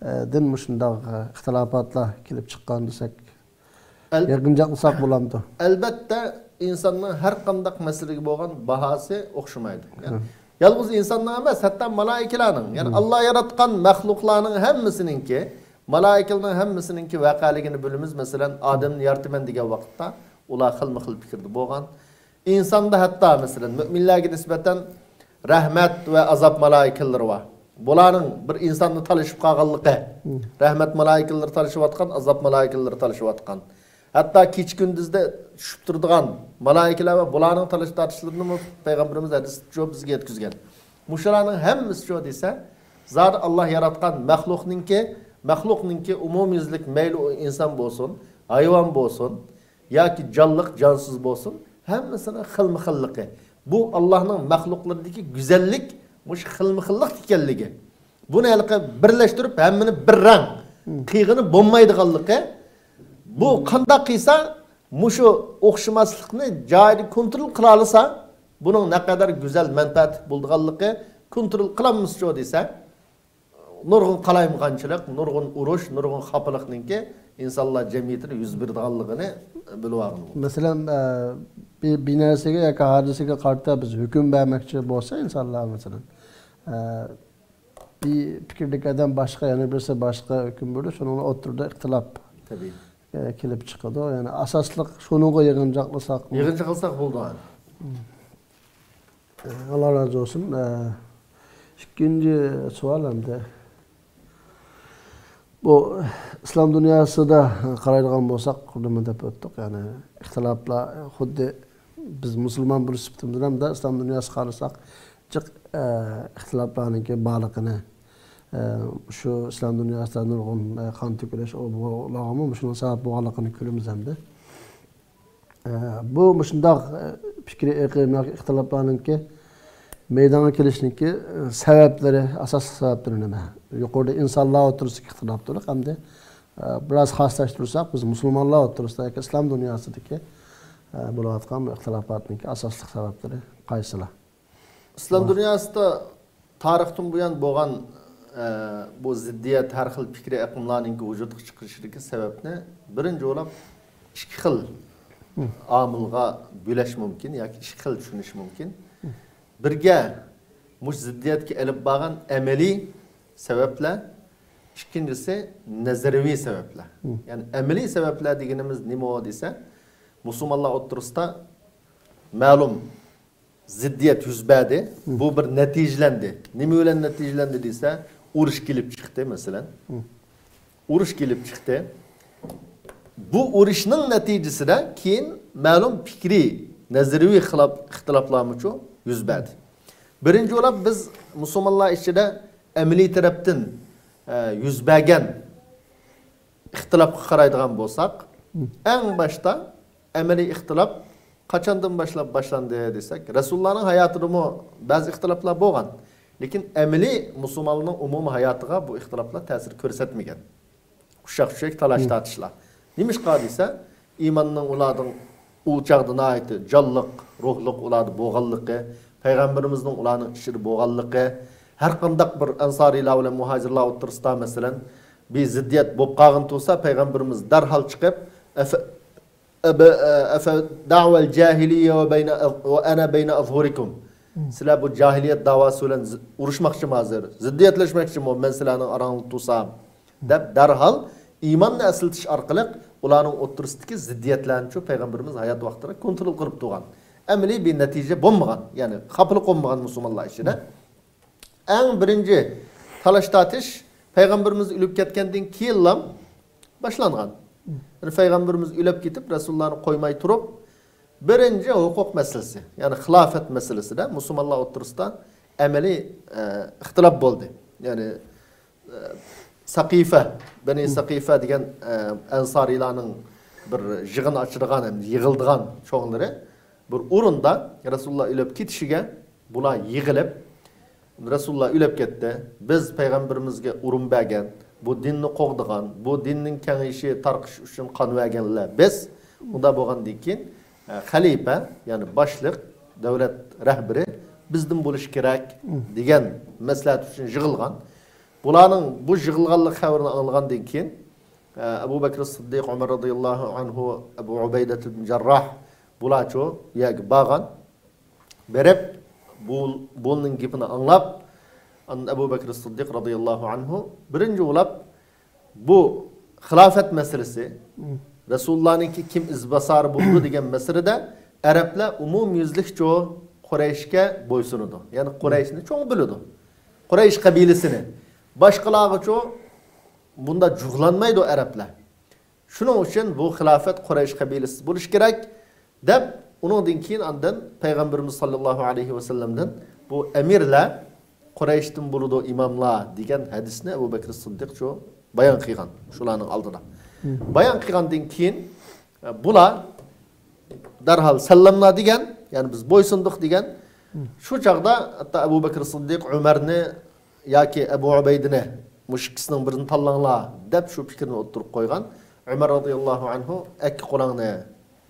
ئە، دىن مۇشۇنداق، ئە، ئىختىلاپاتلار كېلىپ چىققان دېسەك، ئەل-، يىغىنچاقلىساق بولامدۇ؟ ئەلبەتتە، ئىنساننىڭ ھەر قانداق مەسىلىگە بولغان باھاسى ئوخشىمايدۇ. يەنى ھە. يالغۇز ئىنساننىڭ ئەمەس، ھەتتا مالايىكىلەرنىڭ، يەنى ھە. ئاللا ياراتقان مەخلۇقلارنىڭ ھەممىسىنىڭكى، مالايىكىلەرنىڭ ھەممىسىنىڭكى ۋەقەلىكىنى بىلىمىز. مەسىلەن، ئادەمنى يارىتىمەن دېگەن ۋاقىتتا ئۇلار خىلمۇ خىل پىكىردە بولغان. ئىنساندا ھەتتا، مەسىلەن، مۆمىنلەرگە نىسبەتەن رەھمەت ۋە ئازاب مالايىكىلىرى بار. بۇلارنىڭ بىر ئىنساننى تالىشىپ قالغانلىقى، ھم. رەھمەت مالايىكىلىرى تالىشىۋاتقان، ئازاب مالايىكىلىرى تالىشىۋاتقان. ھەتتا كېچە-كۈندۈزدە چۈشۈپ تۇرىدىغان مالايىكىلەر ۋە بۇلارنىڭ تالىش-تارتىشلىرىنىمۇ پەيغەمبىرىمىز ھەدىستە بىزگە يەتكۈزگەن. مۇشۇلارنىڭ ھەممىسى شۇ دېسە، زادى ئاللا ياراتقان مەخلۇقنىڭكى، مەخلۇقنىڭكى ئومۇميۈزلۈك، مەيلى ئۇ ئىنسان بولسۇن، ھايۋان بولسۇن، ياكى جانلىق، جانسىز بولسۇن، ھەممىسىنىڭ خىلمۇ خىللىقى. بۇ ئاللانىڭ مەخلۇقلىرىدىكى گۈزەللىك مۇشۇ خىلمۇ خىللىق ئىكەنلىكى. بۇنى ھېلىقى بىرلەشتۈرۈپ، ھەممىنى بىر رەڭ قىلغىلى بولمايدىغانلىقى. بۇ قانداق قىلسا مۇشۇ ئوخشىماسلىقنى جايىدا كونترول قىلالىسا، بۇنىڭ نەقەدەر گۈزەل، مەنپەئەتلىك بولىدىغانلىقى، كونترول قىلالمىسىچۇ دېسە، نۇرغۇن قالايمىقانچىلىق، نۇرغۇن ئۇرۇش، نۇرغۇن خاپىلىقنىڭكى ئىنسانلار جەمئىيىتىدە يۈز بېرىدىغانلىقىنى بىلىۋالغىلى بولىدۇ. مەسىلەن، ئە، بىر، بىر نەرسىگە ياكى ھادىسىگە قارىتا بىز ھۆكۈم بەرمەكچى بولسا ئىنسانلار، مەسىلەن، ئە، بىر پىكىردىكى ئادەم باشقا، يەنە بىرسى باشقا ھۆكۈم بېرىدۇ، شۇنىڭ ئوتتۇرىدا ئىختىلاپ، تەبىئىي. ئە، كېلىپ چىقىدۇ. يەنى ئاساسلىق شۇنىڭغا يىغىنچاقلىساق. يىغىنچاقلىساق بولىدۇ. ئاللا رازى بولسۇن. ئە، ئىككىنچى سوئال ئەمدى. بۇ ئىسلام دۇنياسىدا قارايدىغان بولساق، نېمە دەپ ئۆتتۇق؟ يەنى ئىختىلاپلار خۇددى بىز مۇسۇلمان بولۇش سۈپىتىمىز بىلەن ئىسلام دۇنياسىغا قارىساق، جىق، ئە، ئىختىلاپلارنىڭكى بارلىقىنى، ئە، شۇ ئىسلام دۇنياسىدا نۇرغۇن، ئە، قان تۆكۈلۈش، ئۇ بۇلارغىمۇ مۇشۇنىڭ سەۋەب بولغانلىقىنى كۆرىمىز ئەمدى. ئە، بۇ مۇشۇنداق، ئە، پىكرىي ئېقىم ياكى ئىختىلاپلارنىڭكى مەيدانغا كېلىشنىڭكى، ئە، سەۋەبلىرى، ئاساسلىق سەۋەبلىرى نېمە؟ يۇقىرىدا ئىنسانلار ئوتتۇرىسىدىكى ئىختىلاپ تۇرۇق ئەمدى، ئە، بىراز خاسلاشتۇرساق، بىز مۇسۇلمانلار ئوتتۇرىسىدا ياكى ئىسلام دۇنياسىدىكى، ئە، بولۇۋاتقان بۇ ئىختىلاپاتنىڭكى ئاساسلىق سەۋەبلىرى قايسىلار؟ ئىسلام دۇنياسىدا تارىختىن بۇيان بولغان، ئە، بۇ زىددىيەت، ھەر خىل پىكرىي ئېقىملارنىڭكى ۋۇجۇدقا چىقىشىدىكى سەۋەبنى بىرىنچى بولاپ ئىككى خىل ئامىلغا بۆلەش مۇمكىن ياكى ئىككى خىل چۈشىنىش مۇمكىن. بىرگە مۇشۇ زىددىيەتكە ئېلىپ بارغان ئەمەلىي سەۋەبلەر، ئىككىنچىسى نەزەرىيىۋى سەۋەبلەر. يەنى ئەمەلىي سەۋەبلەر دېگىنىمىز نېمە دېسە، مۇسۇلمانلار ئوتتۇرىسىدا مەلۇم زىددىيەت يۈز بەردى. بۇ بىر نەتىجىلەندى. نېمە بىلەن نەتىجىلەندى دېسە، ئۇرۇش كېلىپ چىقتى، مەسىلەن. ئۇرۇش كېلىپ چىقتى. بۇ ئۇرۇشنىڭ نەتىجىسىدە كېيىن مەلۇم پىكرىي، نەزەرىيىۋى خىلاپ، ئىختىلاپلارمۇچۇ يۈز بەردى. بىرىنچى بولاپ بىز مۇسۇلمانلار ئىچىدە ئەمەلىي تەرەپتىن، ئە، يۈز بەرگەن ئىختىلاپقا قارايدىغان بولساق، ئەڭ باشتا ئەمەلىي ئىختىلاپ قاچاندىن باشلاپ باشلاندى دېسەك، رەسۇلۇللانىڭ ھاياتىدىمۇ بەزى ئىختىلاپلار بولغان. لېكىن ئەمەلىي مۇسۇلمانلارنىڭ ئومۇمىي ھاياتىغا بۇ ئىختىلاپلار تەسىر كۆرسەتمىگەن. ئۇششاق-چۈششەك تالاش-تارتىشلار. نېمىشقا دېسە، ئىماننىڭ ئۇلارنىڭ ئۇ چاغدا ناھايىتى جانلىق، روھلۇق ئۇلاردا بولغانلىقى، پەيغەمبىرىمىزنىڭ ئۇلارنىڭ ئىچىدە بولغانلىقى، ھەر قانداق بىر ئەنسارىيلار بىلەن مۇھاجىرلار ئوتتۇرىسىدا، مەسىلەن، بىر زىددىيەت بولۇپ قالغان تۇرسا، پەيغەمبىرىمىز دەرھال چىقىپ، ئەفە-، ئەبە-، ئەفە دەۋەل جاھىلىيە ۋە بەينە ئەز-، ۋە ئەنە بەينە ئەزھۇرىكۇم. سىلەر بۇ جاھىلىيەت داۋاسى بىلەن زى-، ئۇرۇشماقچىمۇ ھازىر؟ زىددىيەتلەشمەكچىمۇ مەن سىلەرنىڭ ئاراڭلىقتا تۇرسام؟ دەپ دەرھال ئىماننى ئەسلىتىش ئارقىلىق ئۇلارنىڭ ئوتتۇرىسىدىكى زىددىيەتلەرنىچۇ پەيغەمبىرىمىز ھايات ۋاقتىدا كونترول قىلىپ تۇرغان. ئەمەلىي بىر نەتىجە بولمىغان، يەنى خاپىلىق بولمىغان مۇسۇلمانلار ئىچىدە. ئەڭ بىرىنچى تالاش-تارتىش پەيغەمبىرىمىز ئۆلۈپ كەتكەندىن كېيىنلا باشلانغان. يەنى پەيغەمبىرىمىز ئۆلۈپ كېتىپ، رەسۇلۇللانى قويماي تۇرۇپ، بىرىنچى ھوقۇق مەسىلىسى، يەنى خىلاپەت مەسىلىسىدە مۇسۇلمانلار ئوتتۇرىسىدا ئەمەلىي، ئە، ئىختىلاپ بولدى. يەنى، ئە، سەقىفە، بەنى سەقىفە دېگەن، ئە، ئەنسارىيلارنىڭ بىر يىغىن ئاچىدىغان ھەم يىغىلىدىغان چوڭلىرى بىر ئورۇندا رەسۇلۇللا ئۆلۈپ كېتىشىگە بۇلار يىغىلىپ، رەسۇلۇللا ئۆلۈپ كەتتى. بىز پەيغەمبىرىمىزگە ئورۇن بەرگەن، بۇ دىننى قوغدىغان، بۇ دىننىڭ كېڭىيىشى، تارقىشى ئۈچۈن قان بەرگەنلەر بىز. ئۇنداق بولغاندىن كېيىن، ئە، خەلىپە، يەنى باشلىق، دۆلەت رەھبىرى بىزدىن بولۇشى كېرەك، دېگەن مەسلىھەت ئۈچۈن يىغىلغان. بۇلارنىڭ بۇ يىغىلغانلىق خەۋىرىنى ئاڭلىغاندىن كېيىن، ئە، ئەبۇ بەكرى سىددىق، ئۆمەر رازىياللاھۇ ئەنھۇ، ئەبۇ ئۇبەيدە ئىبن جەرراھ، بۇلارچۇ يەرگە بارغان. بېرىپ، بۇ، بۇنىڭ گېپىنى ئاڭلاپ، ئاندىن ئەبۇ بەكرى سىددىق رازىياللاھۇ ئەنھۇ بىرىنچى بولۇپ، بۇ خىلاپەت مەسىلىسى، رەسۇلۇللانىڭكى كىم ئىزباسارى بولىدۇ دېگەن مەسىلىدە ئەرەبلەر ئومۇميۈزلۈكچۇ قۇرەيشكە بويسۇنىدۇ. يەنى قۇرەيشنى چوڭ بىلىدۇ. قۇرەيش قەبىلىسىنى. باشقىلارغىچۇ بۇندا جۇغلانمايدۇ ئەرەبلەر. شۇنىڭ ئۈچۈن بۇ خىلاپەت قۇرەيش قەبىلىسى بولۇشى كېرەك، دەپ، ئۇنىڭدىن كېيىن ئاندىن پەيغەمبىرىمىز ساللاللاھۇ ئەلەيھى ۋەسەللەمدىن بۇ ئەمىرلەر قۇرەيشتىن بولىدۇ ئىماملار دېگەن ھەدىسنى ئەبۇ بەكرى سىددىقچۇ بايان قىلغان شۇلارنىڭ ئالدىدا. بايان قىلغاندىن كېيىن، ئە، بۇلار دەرھال سەللەمنا دېگەن، يەنى بىز بويسۇندۇق دېگەن. شۇ چاغدا ھەتتا ئەبۇ بەكرى سىددىق ئۆمەرنى ياكى ئەبۇ ئۇبەيدىنى، مۇشۇ ئىككىسىنىڭ بىرىنى تاللاڭلار، دەپ شۇ پىكىرنى ئوتتۇرىغا قويغان. ئۆمەر رازىياللاھۇ ئەنھۇ، ئەككە قولۇڭنى،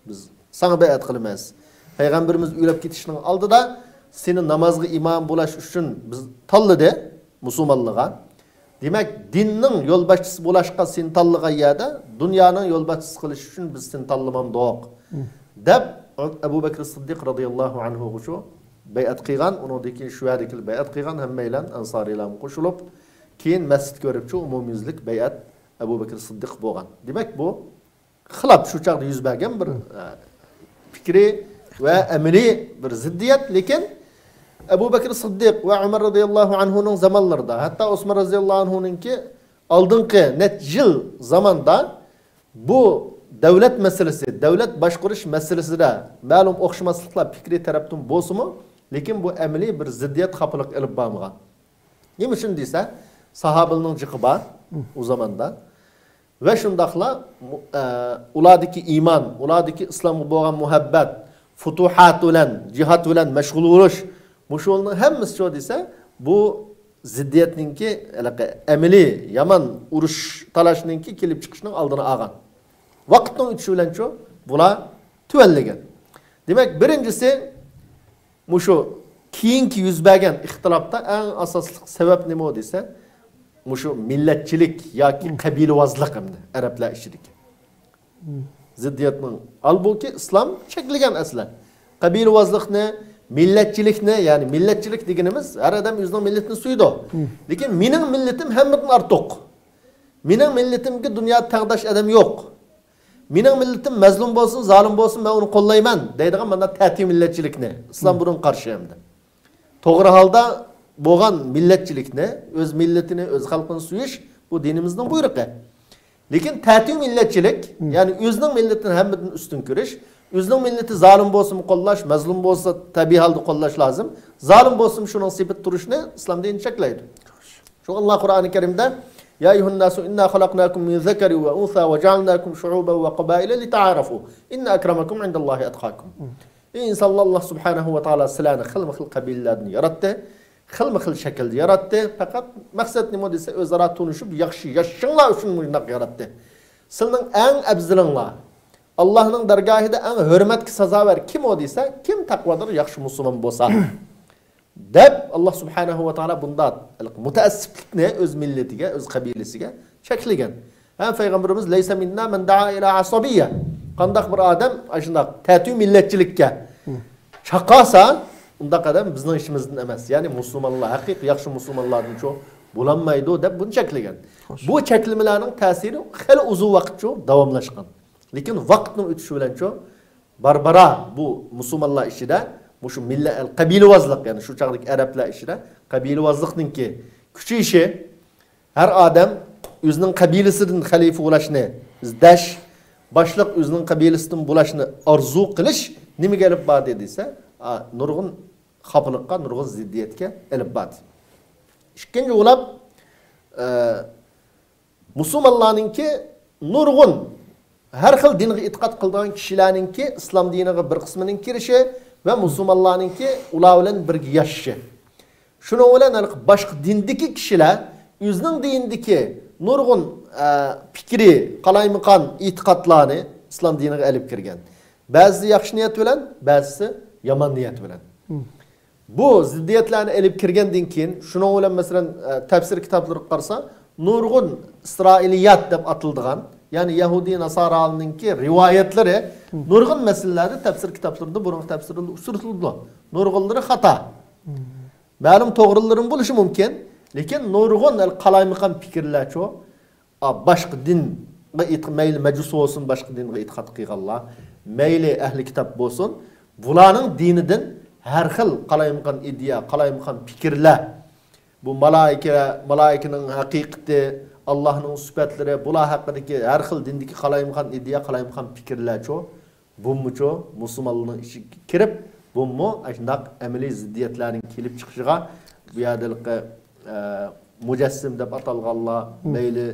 بىز ساڭا بەيئەت قىلىمىز. پەيغەمبىرىمىز ئۆلۈپ كېتىشنىڭ ئالدىدا سېنى نامازغا ئىمام بولاش ئۈچۈن بىز تاللىدى مۇسۇلمانلىققا. دېمەك، دىننىڭ يولباشچىسى بولاشقا سېنى تاللىغان يەردە دۇنيانىڭ يولباشچىسى قىلىش ئۈچۈن بىز سېنى تاللىمامدۇق، دەپ ئەبۇ بەكرى سىددىق رازىياللاھۇ ئەنھۇغىچۇ بەيئەت قىلغان. ئۇنىڭدىن كېيىن شۇ يەردىكىلەر بەيئەت قىلغان، ھەممەيلەن ئەنسارىيلارمۇ قوشۇلۇپ، كېيىن مەسچىتكە بېرىپچۇ ئومۇميۈزلۈك بەيئەت ئەبۇ بەكرى سىددىق بولغان. دېمەك، بۇ خىلاپ شۇ چاغدا يۈز بەرگەن بىر، ئە، پىكرى ۋە ئەمەلىي بىر زىددىيەت. لېكىن ئەبۇ بەكرى سىددىق ۋە ئۆمەر رازىياللاھۇ ئەنھۇنىڭ زامانلىرىدا، ھەتتا ئوسمان رازىياللاھۇ ئەنھۇنىڭكى ئالدىنقى نەچچە يىل زاماندا بۇ دۆلەت مەسىلىسى، دۆلەت باشقۇرۇش مەسىلىسىدە مەلۇم ئوخشىماسلىقلار پىكرىي تەرەپتىن بولسىمۇ، لېكىن بۇ ئەمەلىي بىر زىددىيەت، خاپىلىق ئېلىپ بارمىغان. نېمە ئۈچۈن دېسە، ساھابىلىرنىڭ جىقى بار ئۇ زاماندا. ۋە شۇنداقلا، ئە، ئۇلاردىكى ئىمان، ئۇلاردىكى ئىسلامغا بولغان مۇھەببەت، فۇتۇھات بىلەن، جىھاد بىلەن مەشغۇل بولۇش، مۇشۇلارنىڭ ھەممىسى شۇ دېسە، بۇ زىددىيەتنىڭكى ھېلىقى ئەمەلىي يامان ئۇرۇش، تالاشنىڭكى كېلىپ چىقىشىنىڭ ئالدىنى ئالغان. ۋاقىتنىڭ ئۆتۈشى بىلەنچۇ بۇلار تۆۋەنلىگەن. دېمەك، بىرىنچىسى، مۇشۇ كېيىنكى يۈز بەرگەن ئىختىلاپتا ئەڭ ئاساسلىق سەۋەب نېمە دېسە، مۇشۇ مىللەتچىلىك ياكى قەبىلىۋازلىق ئەمدى ئەرەبلەر ئىچىدىكى زىددىيەتنىڭ. ھالبۇكى، ئىسلام چەكلىگەن ئەسلى. قەبىلىۋازلىقنى، مىللەتچىلىكنى، يەنى مىللەتچىلىك دېگىنىمىز، ھەر ئادەم ئۆزىنىڭ مىللىتىنى سۆيىدۇ. لېكىن مېنىڭ مىللىتىم ھەممىدىن ئارتۇق. مېنىڭ مىللىتىمگە دۇنيادا تەڭداش ئادەم يوق. مېنىڭ مىللىتىم مەزلۇم بولسۇن، زالىم بولسۇن، مەن ئۇنى قوللايمەن دەيدىغان مانا تەتۈر مىللەتچىلىكنى ئىسلام بۇنىڭغا قارشى ئەمدى. توغرا ھالدا بولغان مىللەتچىلىكنى، ئۆز مىللىتىنى، ئۆز خەلقىنى سۆيۈش، بۇ دىنىمىزنىڭ بۇيرۇقى. لېكىن تەتۈر مىللەتچىلىك، يەنى ئۆزىنىڭ مىللىتىنى ھەممىدىن ئۈستۈن كۆرۈش، ئۆزىنىڭ مىللىتى زالىم بولسىمۇ قوللاش، مەزلۇم بولسا تەبىئىي ھالدا قوللاش لازىم، زالىم بولسىمۇ شۇنىڭ سېپىدا تۇرۇشنى ئىسلام دىنى چەكلەيدۇ. شۇڭا ئاللا قۇرئانى كەرىمدە، يا أيها الناس إنا خلقناكم من ذكر وأنثى وجعلناكم شعوبا وقبائل لتعارفوا إن أكرمكم عند الله أتقاكم. ئەي ئىنسانلار، ئاللا سۇبھانەھۇ ۋە تائالا سىلەرنى خىلمۇ خىل قەبىلىلەردىن ياراتتى، خىلمۇ خىل شەكىلدە ياراتتى. پەقەت مەقسەت نېمە دېسە، ئۆزئارا تونۇشۇپ ياخشى ياشىشىڭلار ئۈچۈن مۇشۇنداق ياراتتى. سىلىنىڭ ئەڭ ئەۋزىلىڭلار، ئاللانىڭ دەرگاھىدا ئەڭ ھۆرمەتكە سازاۋەر كىم ئۇ دېسە، كىم تەقۋادار، ياخشى مۇسۇلمان بولسا. دەپ، ئاللا سۇبھانەھۇ ۋە تائالا بۇنداق مۇتەئەسسىپلىكنى ئۆز مىللىتىگە، ئۆز قەبىلىسىگە چەكلىگەن. ھە، پەيغەمبىرىمىز، لەيسە مىننا مەن دەئا ئىلە ئەسەبىييە. قانداق بىر ئادەم ئاشۇنداق تەتۈر مىللەتچىلىككە چاقالسا، ئۇنداق ئادەم بىزنىڭ ئىچىمىزدىن ئەمەس. يەنى مۇسۇلمانلار، ھەقىقىي ياخشى مۇسۇلمانلاردىنچۇ بولالمايدۇ، دەپ بۇنى چەكلىگەن. بۇ چەكلىمىلەرنىڭ تەسىرى خېلى ئۇزۇن ۋاقىتچۇ داۋاملاشقان. لېكىن ۋاقىتنىڭ ئۆتۈشى بىلەنچۇ بارا-بارا بۇ مۇسۇلمانلار ئىچىدە مۇشۇ مىللە-، قەبىلىۋازلىق، يەنى شۇ چاغدىكى ئەرەبلەر ئىچىدە قەبىلىۋازلىقنىڭكى كۈچىيىشى، ھەر ئادەم ئۆزىنىڭ قەبىلىسىدىن خەلىپە بولۇشنى ئىزدەش، باشلىق ئۆزىنىڭ قەبىلىسىدىن بولۇشنى ئارزۇ قىلىش نېمىگە ئېلىپ باردى دېسە، ئا، نۇرغۇن خاپىلىققا، نۇرغۇن زىددىيەتكە ئېلىپ باردى. ئىككىنچى بولۇپ، ئە، مۇسۇلمانلارنىڭكى نۇرغۇن ھەر خىل دىنغا ئېتىقاد قىلىدىغان كىشىلەرنىڭكى ئىسلام دىنىغا بىر قىسمىنىڭ كىرىشى ۋە مۇسۇلمانلارنىڭكى ئۇلار بىلەن بىرگە ياشىشى. شۇنىڭ بىلەن ھېلىقى باشقا دىندىكى كىشىلەر ئۆزىنىڭ دىنىدىكى نۇرغۇن، ئە، پىكرىي، قالايمىقان ئېتىقادلارنى ئىسلام دىنىغا ئېلىپ كىرگەن. بەزىسى ياخشى نىيەت بىلەن، بەزىسى يامان نىيەت بىلەن. بۇ زىددىيەتلەرنى ئېلىپ كىرگەندىن كېيىن، شۇنىڭ بىلەن، مەسىلەن، ئە، تەپسىر كىتابلىرىغا قارىسا، نۇرغۇن ئىسرائىلىيات دەپ ئاتىلىدىغان، يەنى يەھۇدىي ناسارانىڭكى رىۋايەتلىرى نۇرغۇن مەسىلىلەردە تەپسىر كىتابلىرىدا، بۇرۇنقى تەپسىرلەردە ئۇچرىتىلىدۇ. نۇرغۇنلىرى خاتا. مەلۇم توغرىلىرىمۇ بولۇشى مۇمكىن، لېكىن نۇرغۇن قالايمىقان پىكىرلەرچۇ، ئا، باشقا دىنغا ئېتىق-، مەيلى مەجۇس بولسۇن، باشقا دىنغا ئېتىقاد قىلغانلار، مەيلى ئەھلى كىتاب بولسۇن، بۇلارنىڭ دىنىدىن ھەر خىل قالايمىقان ئىدىيە، قالايمىقان پىكىرلەر، بۇ مالائىكە، مالائىكىنىڭ ھەقىقىتى، ئاللاھنىڭ سۈپەتلىرى، بۇلار ھەققىدىكى ھەر خىل دىندىكى قالايمىقان ئىدىيە، قالايمىقان پىكىرلەرچۇ، بۇمۇچۇ مۇسۇلمانلارنىڭ ئىچىگە كىرىپ، بۇمۇ ئاشۇنداق ئەمەلىي زىددىيەتلەرنىڭ كېلىپ چىقىشىغا، بۇ يەردە ھېلىقى، ئە، مۇجەسسىم دەپ ئاتالغانلار، مەيلى،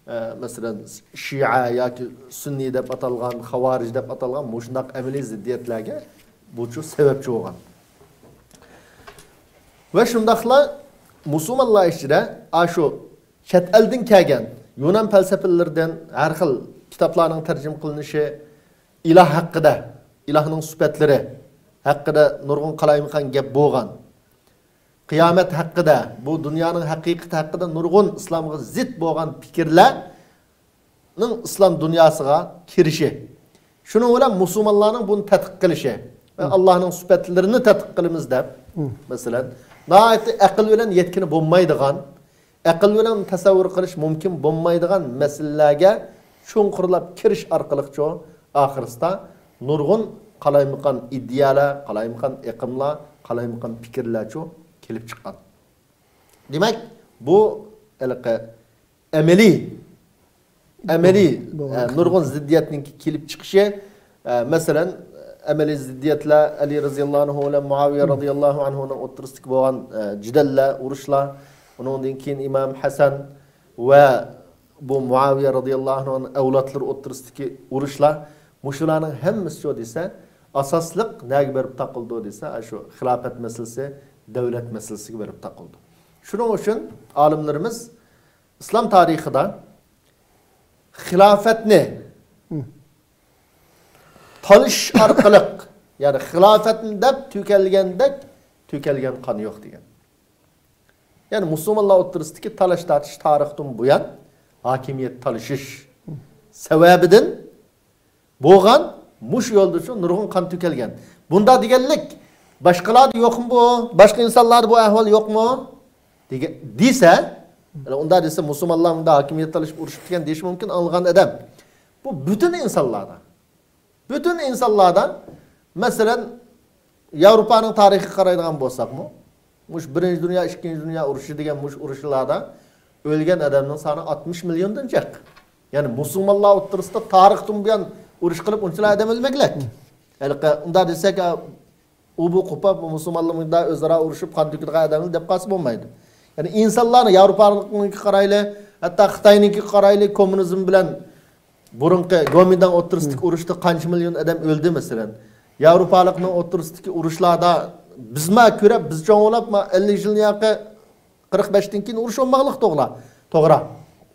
ئە، مەسىلەن، شىئە ياكى سۈننىي دەپ ئاتالغان، خاۋارىج دەپ ئاتالغان مۇشۇنداق ئەمەلىي زىددىيەتلەرگە بۇچۇ سەۋەبچى بولغان. ۋە شۇنداقلا مۇسۇلمانلار ئىچىدە ئاشۇ چەت ئەلدىن كەلگەن يۇنان پەلسەپىلىرىدىن ھەر خىل كىتابلارنىڭ تەرجىمە قىلىنىشى، ئىلاھ ھەققىدە، ئىلاھنىڭ سۈپەتلىرى ھەققىدە نۇرغۇن قالايمىقان گەپ بولغان. قىيامەت ھەققىدە، بۇ دۇنيانىڭ ھەقىقىتى ھەققىدە نۇرغۇن ئىسلامغا زىت بولغان پىكىرلەرنىڭ ئىسلام دۇنياسىغا كىرىشى. شۇنىڭ بىلەن مۇسۇلمانلارنىڭ بۇنى تەتقىق قىلىشى. ئاللاھنىڭ سۈپەتلىرىنى تەتقىق قىلىمىز دەپ، مەسىلەن، ناھايىتى ئەقىل بىلەن يەتكىلى بولمايدىغان، ئەقىل بىلەن تەسەۋۋۇر قىلىش مۇمكىن بولمايدىغان مەسىلىلەرگە چوڭقۇرلاپ كىرىش ئارقىلىقچۇ، ئاخىرسىدا نۇرغۇن قالايمىقان ئىدىيەلەر، قالايمىقان ئېقىملار، قالايمىقان پىكىرلەرچۇ كېلىپ چىققان. دېمەك، بۇ ھېلىقى ئەمەلىي، ئەمەلىي، بولغان ئە، نۇرغۇن زىددىيەتنىڭ كېلىپ چىقىشى، ئە، مەسىلەن، ئەمەلىي زىددىيەتلەر ئەلى رەزىياللاھۇ ئەنھۇ بىلەن مۇئاۋىيە رەزىياللاھۇ ئەنھۇنىڭ ئوتتۇرىسىدىكى بولغان، ئە، جېدەللەر، ئۇرۇشلار، ئۇنىڭدىن كېيىن ئىمام ھەسەن ۋە بۇ مۇئاۋىيە رەزىياللاھۇ ئەنھۇنىڭ ئەۋلادلىرى ئوتتۇرىسىدىكى ئۇرۇشلار، مۇشۇلارنىڭ ھەممىسى شۇ دېسە، ئاساسلىق نەگە بېرىپ تاقىلىدۇ دېسە، ئاشۇ خىلاپەت مەسىلىسى، دۆلەت مەسىلىسىگە بېرىپ تاقىلىدۇ. شۇنىڭ ئۈچۈن ئالىملىرىمىز ئىسلام تارىخىدا خىلاپەتنى تالىشىش ئارقىلىق، يەنى خىلاپەتنى دەپ تۆكەلگەندەك تۆكەلگەن قان يوق دېگەن. يەنى مۇسۇلمانلار ئوتتۇرىسىدىكى تالاش تارتىش تارىختىن بۇيان ھاكىمىيەت تالىشىش سەۋەبىدىن بولغان مۇشۇ يولدا شۇ نۇرغۇن قان تۆكەلگەن. بۇندا دېگەنلىك، باشقىلاردا يوقمۇ بۇ؟ باشقا ئىنسانلاردا بۇ ئەھۋال يوقمۇ؟ دېگە-، دېسە، ئۇندا دېسە، مۇسۇلمانلار مۇندا ھاكىمىيەت تالىشىپ ئۇرۇشۇپتىكەن دېيىش مۇمكىن، ئاڭلىغان ئادەم. بۇ پۈتۈن ئىنسانلاردا. پۈتۈن ئىنسانلاردا، مەسىلەن، ياۋروپانىڭ تارىخىغا قارايدىغان بولساقمۇ، مۇشۇ بىرىنچى دۇنيا، ئىككىنچى دۇنيا ئۇرۇشى دېگەن مۇشۇ ئۇرۇشلاردا ئۆلگەن ئادەمنىڭ سانى ئاتمىش مىليوندىن جىق. يەنى مۇسۇلمانلار ئوتتۇرىسىدا تارىختىن بۇيان ئۇرۇش قىلىپ ئۇنچىلا ئادەم ئۆلمىگەنلىك. ھېلىقى ئۇنداق دېسەك، ئۇ بۇ قوپاپ، مۇسۇلمانلار مۇنداق ئۆزئارا ئۇرۇشۇپ قان تۆكىدىغان ئادەملەر دەپ قالسا بولمايدۇ. يەنى ئىنسانلارنى، ياۋروپانىڭكىگە قارايلى، ھەتتا خىتاينىڭكىگە قارايلى، كوممۇنىزم بىلەن بۇرۇنقى گومىنداڭ ئوتتۇرىسىدىكى ئۇرۇشتا قانچە مىليون ئادەم ئۆلدى، مەسىلەن. ياۋروپالىقنىڭ ئوتتۇرىسىدىكى ئۇرۇشلاردا بىزما كۆرۈپ، بىز چوڭ بولاپ، ما ئەللىك يىلنى ياقى قىرىق بەشتىن كېيىن ئۇرۇش بولماقلىق، توغرا. توغرا.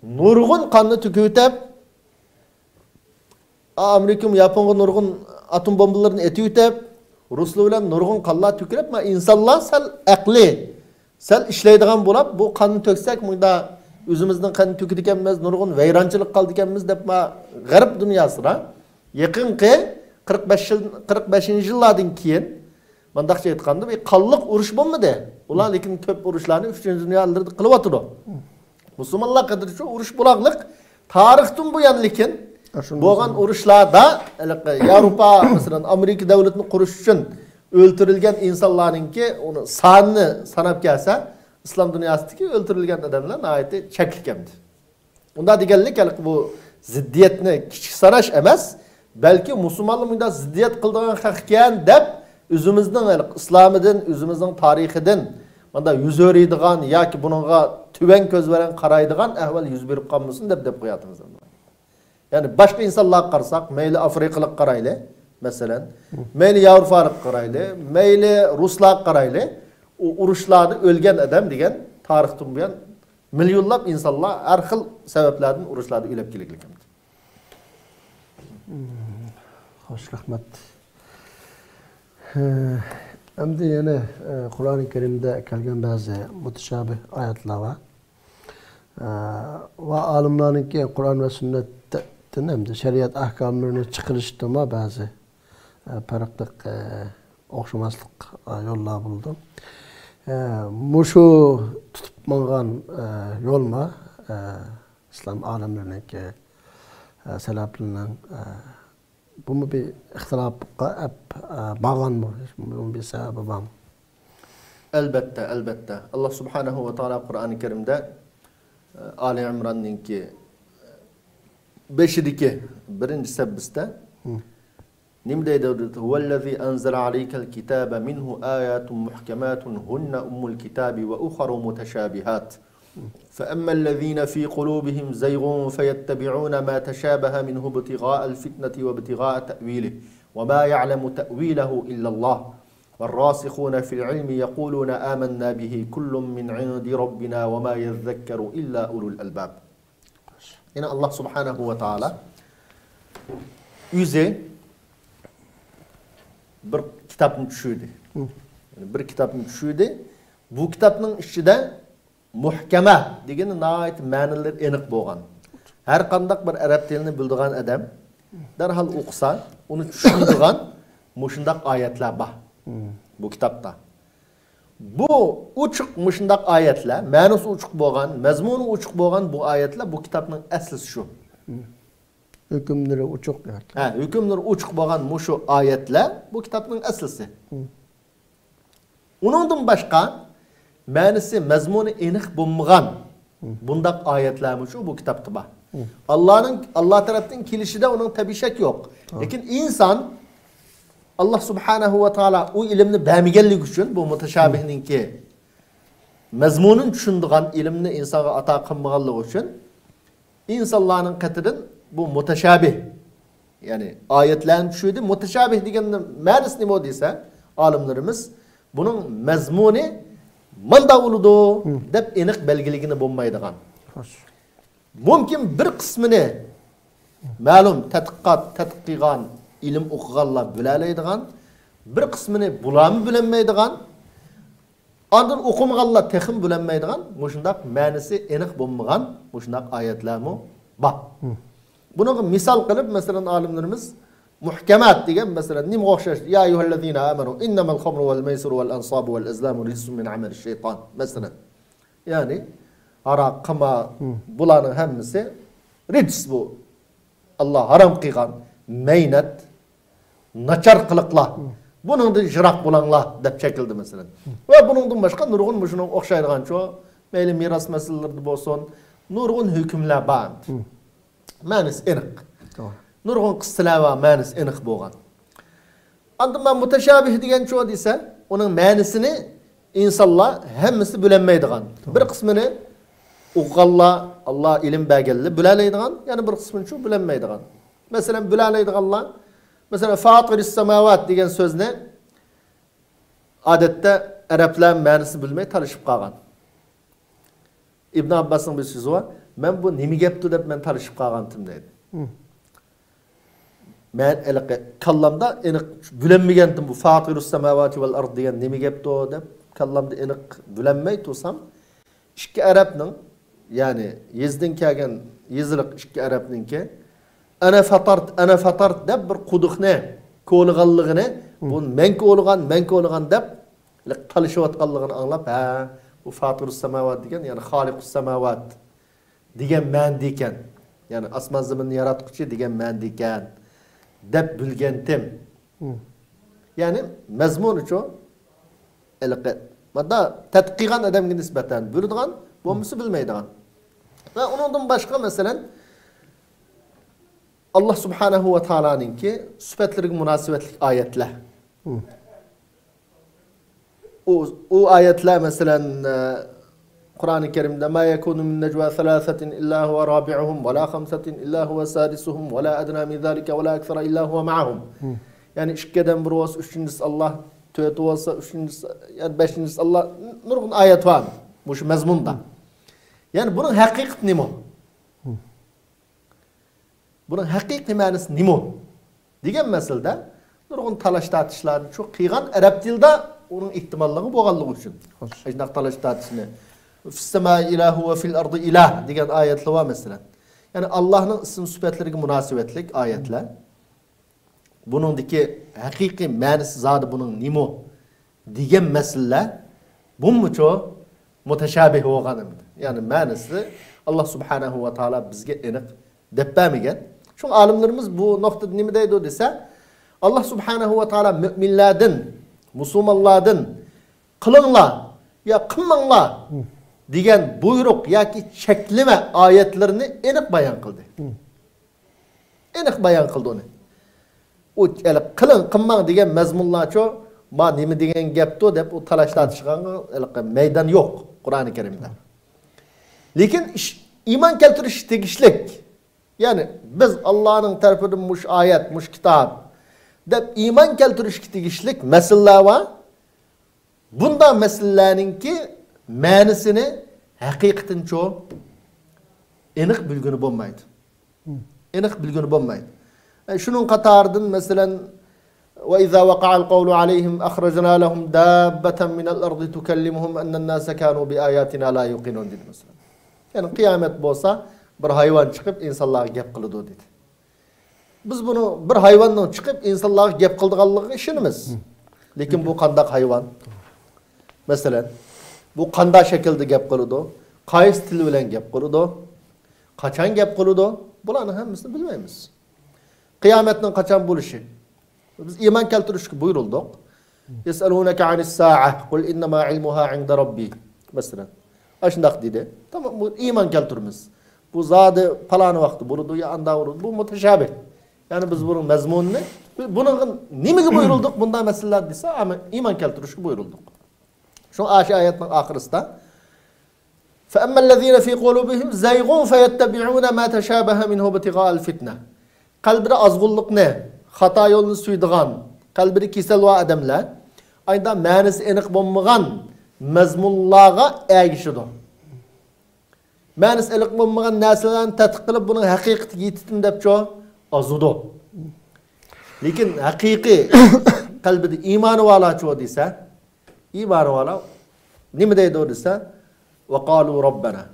نۇرغۇن قاننى تۆكۈۋېتىپ، ئامېرىكىمۇ ياپونغا نۇرغۇن ئاتوم بومبىلىرىنى ئېتىۋېتىپ، رۇسلار بىلەن نۇرغۇن قانلار تۆكۈلۈپ، ما ئىنسانلار سەل ئەقلى، سەل ئىشلەيدىغان بولاپ، بۇ قاننى تۆكسەك، مۇندا ئۆزىمىزنىڭ قېنىنى تۆكىدىكەنمىز، نۇرغۇن ۋەيرانچىلىق قالىدىكەنمىز دەپ، ما غەرب دۇنياسىدا يېقىنقى قىرىق بەش يىل، قىرىق بەشىنچى يىللاردىن كېيىن، مۇنداقچە ئېيتقاندا، بىر قانلىق ئۇرۇش بولمىدى. ئۇلار لېكىن كۆپ ئۇرۇشلارنى ئۈچىنچى دۇنيا ئەللىرىدە قىلىۋاتىدۇ. مۇسۇلمانلار قەدرىچۇ ئۇرۇش بولاقلىق، تارىختىن بۇيان لېكىن بولغان ئۇرۇشلاردا، ھېلىقى ياۋروپا، مەسىلەن، ئامېرىكا دۆلىتىنى قۇرۇش ئۈچۈن ئۆلتۈرۈلگەن ئىنسانلارنىڭكى، ئۇنى سانىنى ساناپ كەلسە، ئىسلام دۇنياسىدىكى ئۆلتۈرۈلگەن ئادەملەر ناھايىتى چەكلىك ئەمدى. ئۇنداق دېگەنلىك، ھېلىقى بۇ زىددىيەتنى كىچىك ساناش ئەمەس، بەلكى مۇسۇلمانلار مۇنداق زىددىيەت قىلىدىغان خەق ئىكەن دەپ، ئۆزىمىزنىڭ ھېلىقى ئىسلامىدىن، ئۆزىمىزنىڭ تارىخىدىن مۇنداق يۈز ئۆرۈيدىغان ياكى بۇنىڭغا تۆۋەن كۆز بىلەن قارايدىغان ئەھۋال يۈز بېرىپ قالمىسۇن دەپ، دەپ قوياتىمىز. يەنى باشقا ئىنسانلارغا قارىساق، مەيلى ئافرىقىلىققا قارايلى، مەسىلەن، مەيلى ياۋروپالىققا قارايلى، مەيلى رۇسلارغا قارايلى، ئۇ ئۇرۇشلاردا ئۆلگەن ئادەم دېگەن تارىختىن بۇيان مىليونلاپ ئىنسانلار ھەر خىل سەۋەبلەردىن ئۇرۇشلاردا ئۆلۈپ كېتىدىكەن. خوش، رەھمەت. ئەمدى يەنە، ئە، قۇرئانى كەرىمدە كەلگەن بەزى مۇتەشابىھ ئايەتلەر بار. ئە، ۋە ئالىملارنىڭكى قۇرئان ۋە سۈننەتتىن ھەمدە شەرىئەت ئەھكاملىرىنى چىقىرىشتىمۇ بەزى، ئە، پەرقلىق، ئە، ئوخشىماسلىق، ئە، يوللار بولىدۇ. ئە، مۇشۇ تۇتۇپ ماڭغان، ئە، يولمۇ، ئە، ئىسلام ئالىملىرىنىڭكى، ئە، سەلەپلىرىنىڭ، ئە، بۇمۇ بىر ئىختىلاپقا ئەپ، ئە، بارغانمۇ؟ بۇنىڭ بىر سەۋەبى بارمۇ؟ ئەلبەتتە، ئەلبەتتە. ئاللا سۇبھانەھۇ ۋە تائالا قۇرئانى كەرىمدە، ئە، ئالى ئىمراننىڭكى بېشىدىكى بىرىنچى سەپبىستە نېمە دەيدۇ؟ هو الذي أنزل عليك الكتاب منه آيات محكمات هن أم الكتاب وأخر متشابهات. فأما الذين في قلوبهم زيغ فيتبعون ما تشابه منه ابتغاء الفتنة وابتغاء تأويله وما يعلم تأويله إلا الله والراسخون في العلم يقولون آمنا به كل من عند ربنا وما يذكر إلا أولو الألباب. يەنى ئاللا سۇبھانەھۇ ۋە تائالا ئۆزى بىر كىتابنى چۈشۈردى. يەنى بىر كىتابنى چۈشۈردى. بۇ كىتابنىڭ ئىچىدە مۇھكەمە دېگىنى ناھايىتى مەنىلىرى ئېنىق بولغان. ھەر قانداق بىر ئەرەب تىلىنى بىلىدىغان ئادەم دەرھال ئوقۇسا، ئۇنى چۈشىنىدىغان مۇشۇنداق ئايەتلەر بار بۇ كىتابتا. بۇ ئوچۇق مۇشۇنداق ئايەتلەر، مەنىسى ئوچۇق بولغان، مەزمۇنى ئوچۇق بولغان بۇ ئايەتلەر، بۇ كىتابنىڭ ئەسلىسى شۇ. ھۆكۈملىرى ئوچۇق ئايەتلەر. ھە، ھۆكۈملىرى ئوچۇق بولغان مۇشۇ ئايەتلەر بۇ كىتابنىڭ ئەسلىسى. ئۇنىڭدىن باشقا مەنىسى، مەزمۇنى ئېنىق بولمىغان بۇنداق ئايەتلەرمۇ شۇ بۇ كىتابتا بار. ئاللانىڭ، ئاللا تەرەپتىن كېلىشىدە ئۇنىڭ تەبىئىي شەك يوق. لېكىن ئىنسان ئاللا سۇبھانەھۇ ۋە تائالا ئۇ ئىلىمنى بەرمىگەنلىكى ئۈچۈن، بۇ مۇتەشابىھنىڭكى مەزمۇنىنى چۈشىنىدىغان ئىلىمنى ئىنسانغا ئاتا قىلمىغانلىقى ئۈچۈن، ئىنسانلارنىڭ قېتىدىن بۇ مۇتەشابىھ، يەنى ئايەتلەرنى چۈشۈردى. مۇتەشابىھ دېگەننىڭ مەنىسى نېمە دېسە، ئالىملىرىمىز بۇنىڭ مەزمۇنى ماندا بولىدۇ دەپ ئېنىق بەلگىلىگىنى بولمايدىغان. خوش. مۇمكىن بىر قىسمىنى مەلۇم تەتقىقات، تەتقىق قىلغان، ئىلىم ئوقۇغانلار بىلەلەيدىغان، بىر قىسمىنى بۇلارمۇ بىلەلمەيدىغان، ئاندىن ئوقۇمىغانلار تېخىمۇ بىلەلمەيدىغان، مۇشۇنداق مەنىسى ئېنىق بولمىغان مۇشۇنداق ئايەتلەرمۇ بار. بۇنىڭغا مىسال قىلىپ، مەسىلەن، ئالىملىرىمىز مۇھكەمات دېگەن، مەسىلەن، نېمىگە ئوخشاش؟ يا أيها الذين آمنوا إنما الخمر والميسر والأنصاب والأزلام رجس من عمل الشيطان، مەسىلەن. يەنى ھاراق، قىمار، بۇلارنىڭ ھەممىسى رىجس بۇ. ئاللا ھارام قىلغان مەينەت، ناچار قىلىقلار. بۇنىڭدىن يىراق بولۇڭلار دەپ چېكىلدى، مەسىلەن. ۋە بۇنىڭدىن باشقا نۇرغۇن مۇشۇنىڭغا ئوخشايدىغانچۇ، مەيلى مىراس مەسىلىلىرىدە بولسۇن، نۇرغۇن ھۆكۈملەر بار. مەنىسى ئېنىق. نۇرغۇن قىسسىلەر بار، مەنىسى ئېنىق بولغان. ئاندىن مەن مۇتەشابىھ دېگەنچۇ دېسە، ئۇنىڭ مەنىسىنى ئىنسانلار ھەممىسى بىلەلمەيدىغان. بىر قىسمىنى ئوقۇغانلار، ئاللا ئىلىم بەرگەنلەر بىلەلەيدىغان، يەنە بىر قىسمىنىچۇ بىلەلمەيدىغان. مەسىلەن، بىلەلەيدىغانلار، مەسىلەن، فاتىرىس ساماۋات دېگەن سۆزنى ئادەتتە ئەرەبلەر مەنىسىنى بىلمەي تالىشىپ قالغان. ئىبن ئابباسنىڭ بىر سۆزى بار، مەن بۇ نېمە گەپتۇ دەپ مەن تالىشىپ قالغانتىم دەيدۇ. مەن ھېلىقى كاللامدا ئېنىق بىلەلمىگەنتىم، بۇ فاتىرۇس ساماۋاتى ۋەل ئارض دېگەن نېمە گەپتۇ دەپ كاللامدا ئېنىق بىلەلمەي تۇرسام، ئىككى ئەرەبنىڭ، يەنى يېزىدىن كەلگەن يېزىلىق ئىككى ئەرەبنىڭكى، ئەنە فاتارت، ئەنە فاتارت دەپ بىر قۇدۇقنى كولىغانلىقىنى، بۇ مەن كولىغان، مەن كولىغان دەپ تالىشىۋاتقانلىقىنى ئاڭلاپ، ھە، بۇ فاتىرۇس ساماۋات دېگەن، يەنى خالىقۇس ساماۋات دېگەن مەنىدە ئىكەن. يەنى ئاسمان زېمىننى ياراتقۇچى دېگەن مەنىدە ئىكەن دەپ بىلگەنتىم. يەنى مەزمۇنىچۇ، ھېلىقى ماندا تەتقىق قىلغان ئادەمگە نىسبەتەن بىلىدىغان، بولمىسا بىلمەيدىغان. ۋە ئۇنىڭدىن باشقا، مەسىلەن، ئاللا سۇبھانەھۇ ۋە تائالانىڭكى سۈپەتلىرىگە مۇناسىۋەتلىك ئايەتلەر. ئۇ، ئۇ ئايەتلەر، مەسىلەن، ئە، قۇرئانى كەرىمدە، ما يكون من نجوى ثلاثة إلا هو رابعهم ولا خمسة إلا هو سادسهم ولا أدنى من ذلك ولا أكثر إلا هو معهم. يەنى ئىككى ئادەم بىر بولسا، ئۈچىنچىسى ئاللا، تۆتى بولسا، ئۈچىنچىسى، يەنى بەشىنچىسى ئاللا. نۇرغۇن ئايەت بار مۇشۇ مەزمۇندا. يەنى بۇنىڭ ھەقىقىتى نېمە؟ بۇنىڭ ھەقىقىي مەنىسى نېمە؟ دېگەن مەسىلىدە نۇرغۇن تالاش-تارتىشلارنى شۇ قىلغان، ئەرەب تىلىدا ئۇنىڭ ئېھتىماللىقى بولغانلىقى ئۈچۈن. خوش. ئاشۇنداق تالاش-تارتىشنى، «فىسسەمائى ئىلاھۇ ۋە فىل ئەردى ئىلاھ» دېگەن ئايەتلەر بار مەسىلەن. يەنى ئاللاھنىڭ ئىسىم سۈپەتلىرىگە مۇناسىۋەتلىك ئايەتلەر. بۇنىڭدىكى ھەقىقىي مەنىسى زادى بۇنىڭ نېمە دېگەن مەسىلىلەر بۇمۇچۇ مۇتەشابىھ بولغان ئەمدى. يەنى مەنىسى، ئاللا سۇبھانەھۇ ۋە تائالا بىزگە ئېنىق دەپ بەرمىگەن. شۇڭا ئالىملىرىمىز بۇ نۇقتىدا نېمە دەيدۇ دېسە، ئاللا سۇبھانەھۇ ۋە تائالا مۆمىنلەردىن، مۇسۇلمانلاردىن «قىلىڭلار» يا «قىلماڭلار» دېگەن بۇيرۇق ياكى چەكلىمە ئايەتلىرىنى ئېنىق بايان قىلدى. ئېنىق بايان قىلدى ئۇنى. ئۇ ھېلى «قىلىڭ، قىلماڭ» دېگەن مەزمۇنلارچۇ، «ما نېمە دېگەن گەپتۇ» دەپ ئۇ تالاش-تارتىشقا ھېلىقى مەيدان يوق قۇرئانى كەرىمدە. لېكىن ئىش-، ئىمان كەلتۈرۈشكە تېگىشلىك، يەنى بىز ئاللانىڭ تەرىپىدىن مۇشۇ ئايەت، مۇشۇ كىتاب دەپ ئىمان كەلتۈرۈشكە تېگىشلىك مەسىلىلەر بار. بۇنداق مەسىلىلەرنىڭكى مەنىسىنى ھەقىقەتەنچۇ ئېنىق بىلگىلى بولمايدۇ. ئېنىق بىلگىلى بولمايدۇ. ئە، شۇنىڭ قاتارىدىن مەسىلەن، «وإذا وقع القول عليهم أخرجنا لهم دابة من الأرض تكلمهم أن الناس كانوا بآياتنا لا يوقنون» دېدى مەسىلەن. يەنى قىيامەت بولسا بىر ھايۋان چىقىپ ئىنسانلارغا گەپ قىلىدۇ دېدى. بىز بۇنى بىر ھايۋاننىڭ چىقىپ ئىنسانلارغا گەپ قىلىدىغانلىقىغا ئىشىنىمىز. لېكىن بۇ قانداق ھايۋان؟ مەسىلەن، بۇ قانداق شەكىلدە گەپ قىلىدۇ؟ قايسى تىل بىلەن گەپ قىلىدۇ؟ قاچان گەپ قىلىدۇ؟ بۇلارنىڭ ھەممىسىنى بىلمەيمىز. قىيامەتنىڭ قاچان بولۇشى؟ بىز ئىمان كەلتۈرۈشكە بۇيرۇلدۇق. «يسألونك عن الساعة قل إنما علمها عند ربي». مەسىلەن، ئاشۇنداق دېدى. تامام، بۇ ئىمان كەلتۈرىمىز. بۇ زادى پالانى ۋاقىتتا بولىدۇ يا ئاندا بولىدۇ. بۇ مۇتەشابىھ. يەنى بىز بۇنىڭ مەزمۇنىنى، بۇنىڭغا نېمىگە بۇيرۇلدۇق بۇنداق مەسىلىلەر دېسە، ئەمما ئىمان كەلتۈرۈشكە بۇيرۇلدۇق. شۇڭا ئاشۇ ئايەتنىڭ ئاخىرىسىدا، «فأما الذين في قلوبهم زيغ فيتبعون ما تشابه منه ابتغاء الفتنة». قەلبىدە ئازغۇنلۇقنى، خاتا يولنى سۆيىدىغان، قەلبىدە كېسەل بار ئادەملەر ئايدا مەنىسى ئېنىق بولمىغان مەزمۇنلارغا ئەگىشىدۇ. مەنىسى ئېنىق بولمىغان نەرسىلەرنى تەتقىق قىلىپ، بۇنىڭ ھەقىقىتىگە يېتىتىم دەپچۇ ئازىدۇ. لېكىن ھەقىقىي قەلبىدە ئىمانى بارلارچۇ دېسە، ئىمانى بارلار نېمە دەيدۇ دېسە، «وقالوا ربنا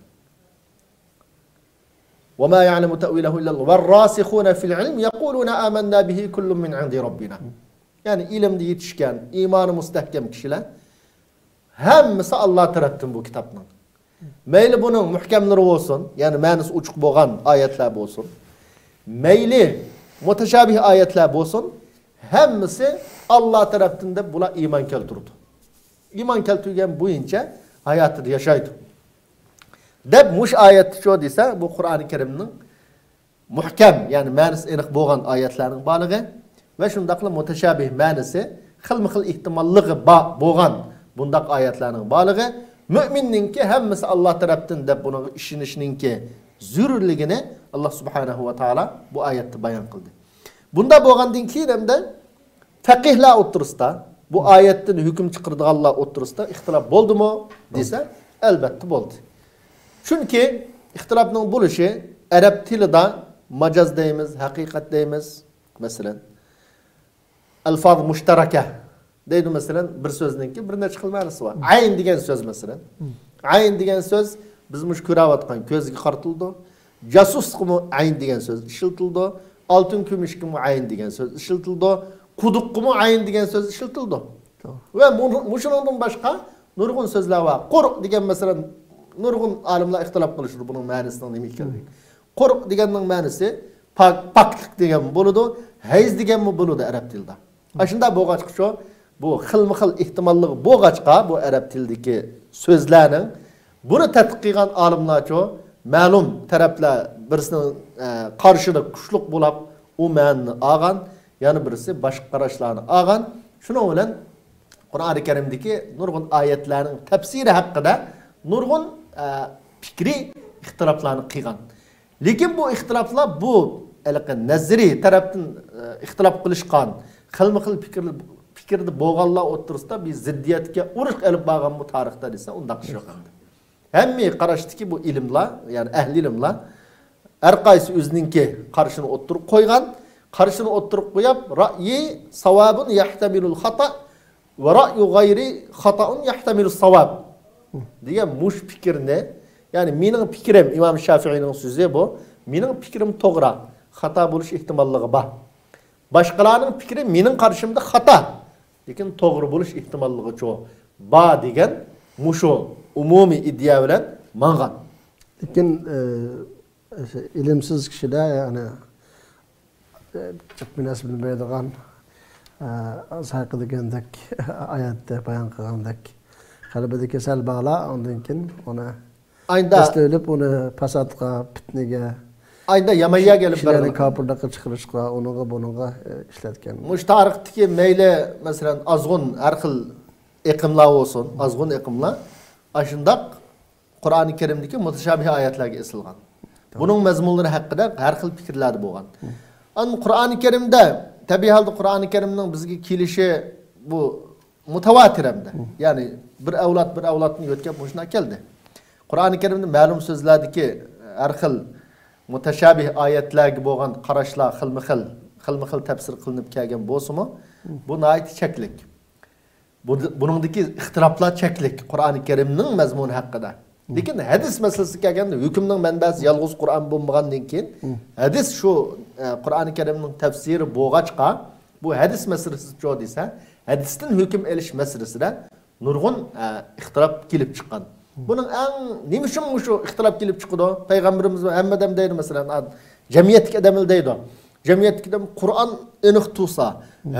وما يعلم تأويله إلا الله والراسخون في العلم يقولون آمنا به كل من عند ربنا». يەنى ئىلىمدە يېتىشكەن، ئىمانى مۇستەھكەم كىشىلەر ھەممىسى ئاللا تەرەپتىن بۇ كىتابنىڭ. مەيلى بۇنىڭ مۇھكەملىرى بولسۇن، يەنى مەنىسى ئوچۇق بولغان ئايەتلەر بولسۇن، مەيلى مۇتەشابىھ ئايەتلەر بولسۇن، ھەممىسى ئاللا تەرەپتىن دەپ بۇلار ئىمان كەلتۈرىدۇ. ئىمان كەلتۈرگەن بويىچە ھاياتىدا ياشايدۇ. دەپ مۇشۇ ئايەتتىچۇ دېسە، بۇ قۇرئانى كەرىمنىڭ مۇھكەم، يەنى مەنىسى ئېنىق بولغان ئايەتلەرنىڭ بارلىقى ۋە شۇنداقلا مۇتەشابىھ، مەنىسى خىلمۇ خىل ئېھتىماللىقى با-، بولغان بۇنداق ئايەتلەرنىڭ بارلىقى، مۆمىننىڭكى ھەممىسى ئاللا تەرەپتىن دەپ بۇنىڭغا ئىشىنىشنىڭكى زۆرۈرلۈكىنى ئاللا سۇبھانەھۇ ۋە تائالا بۇ ئايەتتە بايان قىلدى. بۇنداق بولغاندىن كېيىن ھەمدە فەقىھلەر ئوتتۇرىسىدا بۇ ئايەتتىن ھۆكۈم چىقىرىدىغانلار ئوتتۇرىسىدا ئىختىلاپ بولدىمۇ دېسە، ئەلۋەتتە بولدى. چۈنكى ئىختىلاپنىڭ بولۇشى ئەرەب تىلىدا ماجاز دەيمىز، ھەقىقەت دەيمىز، مەسىلەن، ئەلفاز مۇشتەرەكە دەيدۇ، مەسىلەن، بىر سۆزنىڭكى بىر نەچچە خىل مەنىسى بار. ئەين دېگەن سۆز، مەسىلەن. ئەين دېگەن سۆز بىز مۇشۇ كۆرۈۋاتقان كۆزگە قارىتىلىدۇ. جاسۇسقىمۇ ئەين دېگەن سۆز ئىشلىتىلىدۇ. ئالتۇن كۈمۈشكىمۇ ئەين دېگەن سۆز ئىشلىتىلىدۇ. قۇدۇققىمۇ ئەين دېگەن سۆز ئىشلىتىلىدۇ. توغرا. ۋە مۇ-، مۇشۇنىڭدىن باشقا نۇرغۇن سۆزلەر بار. قۇرۇق دېگەن، مەسىلەن، نۇرغۇن ئالىملار ئىختىلاپ قىلىشىدۇ بۇنىڭ مەنىسىنىڭ نېمە ئىكەنلىكى. قۇرۇق دېگەننىڭ مەنىسى پاك، پاكلىق دېگەنمۇ بولىدۇ، ھەيز دېگەنمۇ بولىدۇ ئەرەب تىلىدا. ئاشۇنداق بولغاچقىچۇ، بۇ خىلمۇ خىل ئېھتىماللىقى بولغاچقا، بۇ ئەرەب تىلىدىكى سۆزلەرنىڭ، بۇنى تەتقىق قىلغان ئالىملارچۇ، مەلۇم تەرەپلەر بىرسىنىڭ، ئە، قارىشىدا كۈچلۈك بولۇپ، ئۇ مەنىنى ئالغان، يەنە بىرسى باشقا قاراشلارنى ئالغان. شۇنىڭ بىلەن قۇرئانى كەرىمدىكى نۇرغۇن ئايەتلەرنىڭ تەپسىرى ھەققىدە نۇرغۇن، ئە، پىكرىي ئىختىلاپلارنى قىلغان. لېكىن بۇ ئىختىلاپلار بۇ ھېلىقى نەزەرىي تەرەپتىن، ئە، ئىختىلاپ قىلىشقان، خىلمۇ خىل پىكىر، پىكىردە بولغانلار ئوتتۇرىسىدا بىر زىددىيەتكە، ئۇرۇشقا ئېلىپ بارغانمۇ تارىختا دېسە، ئۇنداق ئىش يوق ئەمدى. ھەممە قاراشتىكى بۇ ئىلىملار، يەنى ئەھلى ئىلىملار، ھەر قايسى ئۆزىنىڭكى قارىشىنى ئوتتۇرىغا قويغان، قارىشىنى ئوتتۇرىغا قويۇپ، رەئيى ساۋابۇن يەھتەمىلۇل خاتا ۋە رەئيۇ غەيرى خاتائۇن يەھتەمىلۇس ساۋاب دېگەن مۇشۇ پىكىرنى، يەنى مېنىڭ پىكرىم، ئىمام شافىئىنىڭ سۆزى بۇ، مېنىڭ پىكرىم توغرا، خاتا بولۇش ئېھتىماللىقى بار. باشقىلارنىڭ پىكرى مېنىڭ قارىشىمدا خاتا، لېكىن توغرا بولۇش ئېھتىماللىقىچۇ بار دېگەن مۇشۇ ئومۇمىي ئىدىيە بىلەن ماڭغان. لېكىن ئە، ئىلىمسىز كىشىدە، يەنى، ئە، جىق بىر نەرسە بىلمەيدىغان، ئە، سايقى دېگەندەك، ئايەتتە بايان قىلغاندەك، قەلبىدە كېسەل بارلار ئاندىن كېيىن ئۇنى ئايدا ئەستە ئۆلۈپ، ئۇنى پاساتقا، پىتنىگە، ئايدا يامان يەرگە ئېلىپ كىشىلەرنى بېرىدۇ. كاپىرلىققا چىقىرىشقا، ئۇنىڭغا، بۇنىڭغا ئە، ئىشلەتكەن. مۇشۇ تارىختىكى مەيلى، مەسىلەن، ئازغۇن ھەر خىل ئېقىملار بولسۇن، ئازغۇن ئېقىملار ئاشۇنداق قۇرئانى كەرىمدىكى مۇتەشابىھ ئايەتلەرگە ئېسىلغان. بۇنىڭ مەزمۇنلىرى ھەققىدە ھەر خىل پىكىرلەردە بولغان. ئاندىن قۇرئانى كەرىمدە، تەبىئىي ھالدا قۇرئانى كەرىمنىڭ بىزگە كېلىشى بۇ مۇتەۋاتىر ئەمدى. يەنى بىر ئەۋلاد بىر ئەۋلادتىن يۆتكەپ مۇشۇنداق كەلدى. قۇرئانى كەرىمدە مەلۇم سۆزلەردىكى ھەر خىل مۇتەشابىھ ئايەتلەرگە بولغان قاراشلار خىلمۇ خىل، خىلمۇ خىل تەپسىر قىلىنىپ كەلگەن بولسىمۇ، بۇ ناھايىتى چەكلىك. بۇ، بۇنىڭدىكى ئىختىلاپلار چەكلىك، قۇرئانى كەرىمنىڭ مەزمۇنى ھەققىدە. لېكىن ھەدىس مەسىلىسىگە كەلگەندە، ھۆكۈمنىڭ مەنبەسى يالغۇز قۇرئان بولمىغاندىن كېيىن، ھەدىس شۇ، ئە، قۇرئانى كەرىمنىڭ تەپسىرى بولغاچقا، بۇ ھەدىس مەسىلىسىچۇ دېسە، ھەدىستىن ھۆكۈم ئېلىش مەسىلىسىدە نۇرغۇن، ئە، ئىختىلاپ كېلىپ چىققان. بۇنىڭ ئەڭ نېمە ئۈچۈن مۇشۇ ئىختىلاپ كېلىپ چىقىدۇ؟ پەيغەمبىرىمىز ھەممە ئادەم دەيدۇ، مەسىلەن، ئا، جەمئىيەتتىكى ئادەملەر دەيدۇ. جەمئىيەتتىكى ئادەم قۇرئان ئېنىق تۇرسا،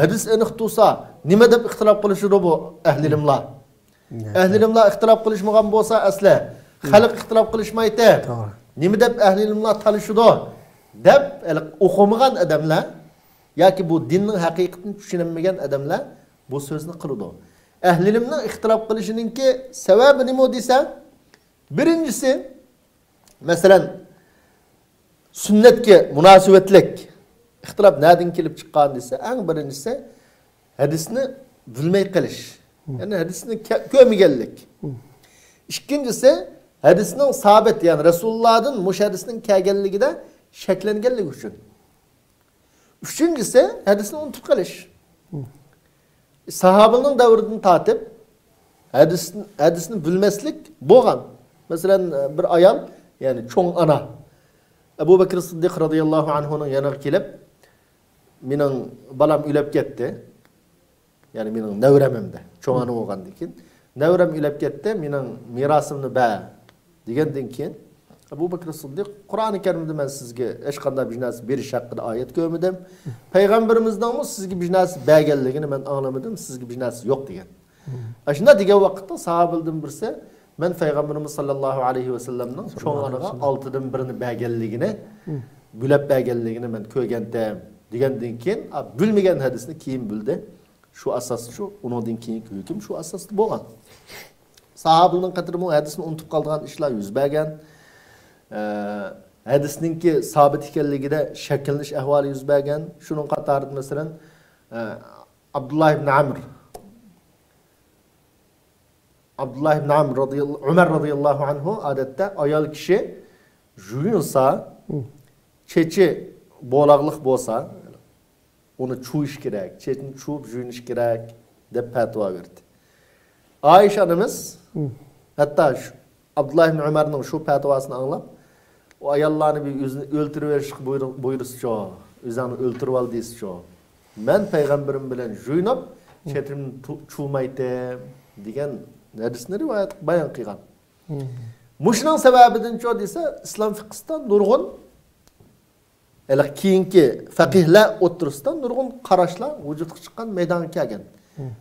ھەدىس ئېنىق تۇرسا، نېمە دەپ ئىختىلاپ قىلىشىدۇ بۇ ئەھلى ئىلىملار؟ ئەھلى ئىلىملار ئىختىلاپ قىلىشمىغان بولسا، ئەسلى خەلق ئىختىلاپ قىلىشمايتتى. توغرا. نېمە دەپ ئەھلى ئىلىملار تالىشىدۇ؟ دەپ، ھېلىقى ئوقۇمىغان ئادەملەر ياكى بۇ دىننىڭ ھەقىقىتىنى چۈشىنەلمىگەن ئادەملەر بۇ سۆزنى قىلىدۇ. ئەھلى ئىلىمنىڭ ئىختىلاپ قىلىشىنىڭكى سەۋەبى نېمە دېسە، بىرىنچىسى، مەسىلەن، سۈننەتكە مۇناسىۋەتلىك ئىختىلاپ نەدىن كېلىپ چىققان دېسە، ئەڭ بىرىنچىسى ھەدىسنى بىلمەي قېلىش. يەنى ھەدىسنى كە-، كۆرمىگەنلىك. ئىككىنچىسى، ھەدىسنىڭ سابىت، يەنى رەسۇلۇللادىن مۇشۇ ھەدىسنىڭ كەلگەنلىكىدە شەكلەنگەنلىكى ئۈچۈن. ئۈچىنچىسى، ھەدىسنى ئۇنتۇپ قېلىش. ساھابىنىڭ دەۋرىدىن تارتىپ ھەدىس، ھەدىسنى بىلمەسلىك بولغان. مەسىلەن، بىر ئايال، يەنى چوڭ ئانا، ئەبۇ بەكرى سىددىق رەزىياللاھۇ ئەنھۇنىڭ يېنىغا كېلىپ، مېنىڭ بالام ئۆلۈپ كەتتى. يەنى مېنىڭ نەۋرەم ئەمدى. چوڭ ئانا بولغاندىن كېيىن، نەۋرەم ئۆلۈپ كەتتى، مېنىڭ مىراسىمنى بەر، دېگەندىن كېيىن، ئەبۇ بەكرى سىددىق، قۇرئانى كەرىمدە مەن سىزگە ھېچقانداق بىر نەرسە بېرىش ھەققىدە ئايەت كۆرمىدىم. پەيغەمبىرىمىزنىڭمۇ سىزگە بىر نەرسە بەرگەنلىكىنى مەن ئاڭلىمىدىم، سىزگە بىر نەرسە يوق، دېگەن. ئاشۇنداق دېگەن ۋاقىتتا ساھابىلىردىن بىرسى، مەن پەيغەمبىرىمىز ساللاللاھۇ ئەلەيھى ۋەسەللەمنىڭ چوڭ ئانىغا ئالتىدىن بىرىنى بەرگەنلىكىنى، بۆلەپ بەرگەنلىكىنى مەن كۆرگەنتىم، دېگەندىن كېيىن، ئا، بىلمىگەن ھەدىسنى كېيىن بىلدى. شۇ ئاساستا شۇ، ئۇنىڭدىن كېيىنكى ھۆكۈم شۇ ئاساستا بولغان. ساھابىلىرنىڭ قەترىمۇ ھەدىسنى ئۇنتۇپ قالىدىغان ئىشلار يۈز بەرگەن. ئە، ھەدىسنىڭكى سابىت ئىكەنلىكىدە شەكلىنىش ئەھۋالى يۈز بەرگەن. شۇنىڭ قاتارىدا، مەسىلەن، ئە، ئابدۇللا ئىبن ئەمر، ئابدۇللا ئىبن ئەمر رازىياللا-، ئۆمەر رازىياللاھۇ ئەنھۇ ئادەتتە ئايال كىشى يۇيۇنسا، چېچى بولاغلىق بولسا، ئۇنى چۇۋۇش كېرەك، چېچىنى چۇۋۇپ يۇيۇنۇش كېرەك، دەپ پەتىۋا بەردى. ئائىشە ئانىمىز ھەتتا شۇ ئابدۇللا ئىبن ئۆمەرنىڭ شۇ پەتىۋاسىنى ئاڭلاپ، ئۇ ئاياللارنى بىر ئۆزىنى ئۆلتۈرۈۋېرىشقا بۇيرۇ-، بۇيرۇسىچۇ، ئۆزۈڭنى ئۆلتۈرۈۋال دېسىچۇ، مەن پەيغەمبىرىم بىلەن يۇيۇنۇپ، چېچىمنى تۇ-، چۇۋۇمايتتىم، دېگەن ھەدىسنى رىۋايەت، بايان قىلغان. مۇشۇنىڭ سەۋەبىدىنچۇ دېسە، ئىسلام فىقھىسىدا نۇرغۇن ھېلىقى كېيىنكى فەقىھلەر ئوتتۇرىسىدا نۇرغۇن قاراشلار ۋۇجۇدقا چىققان، مەيدانغا كەلگەن.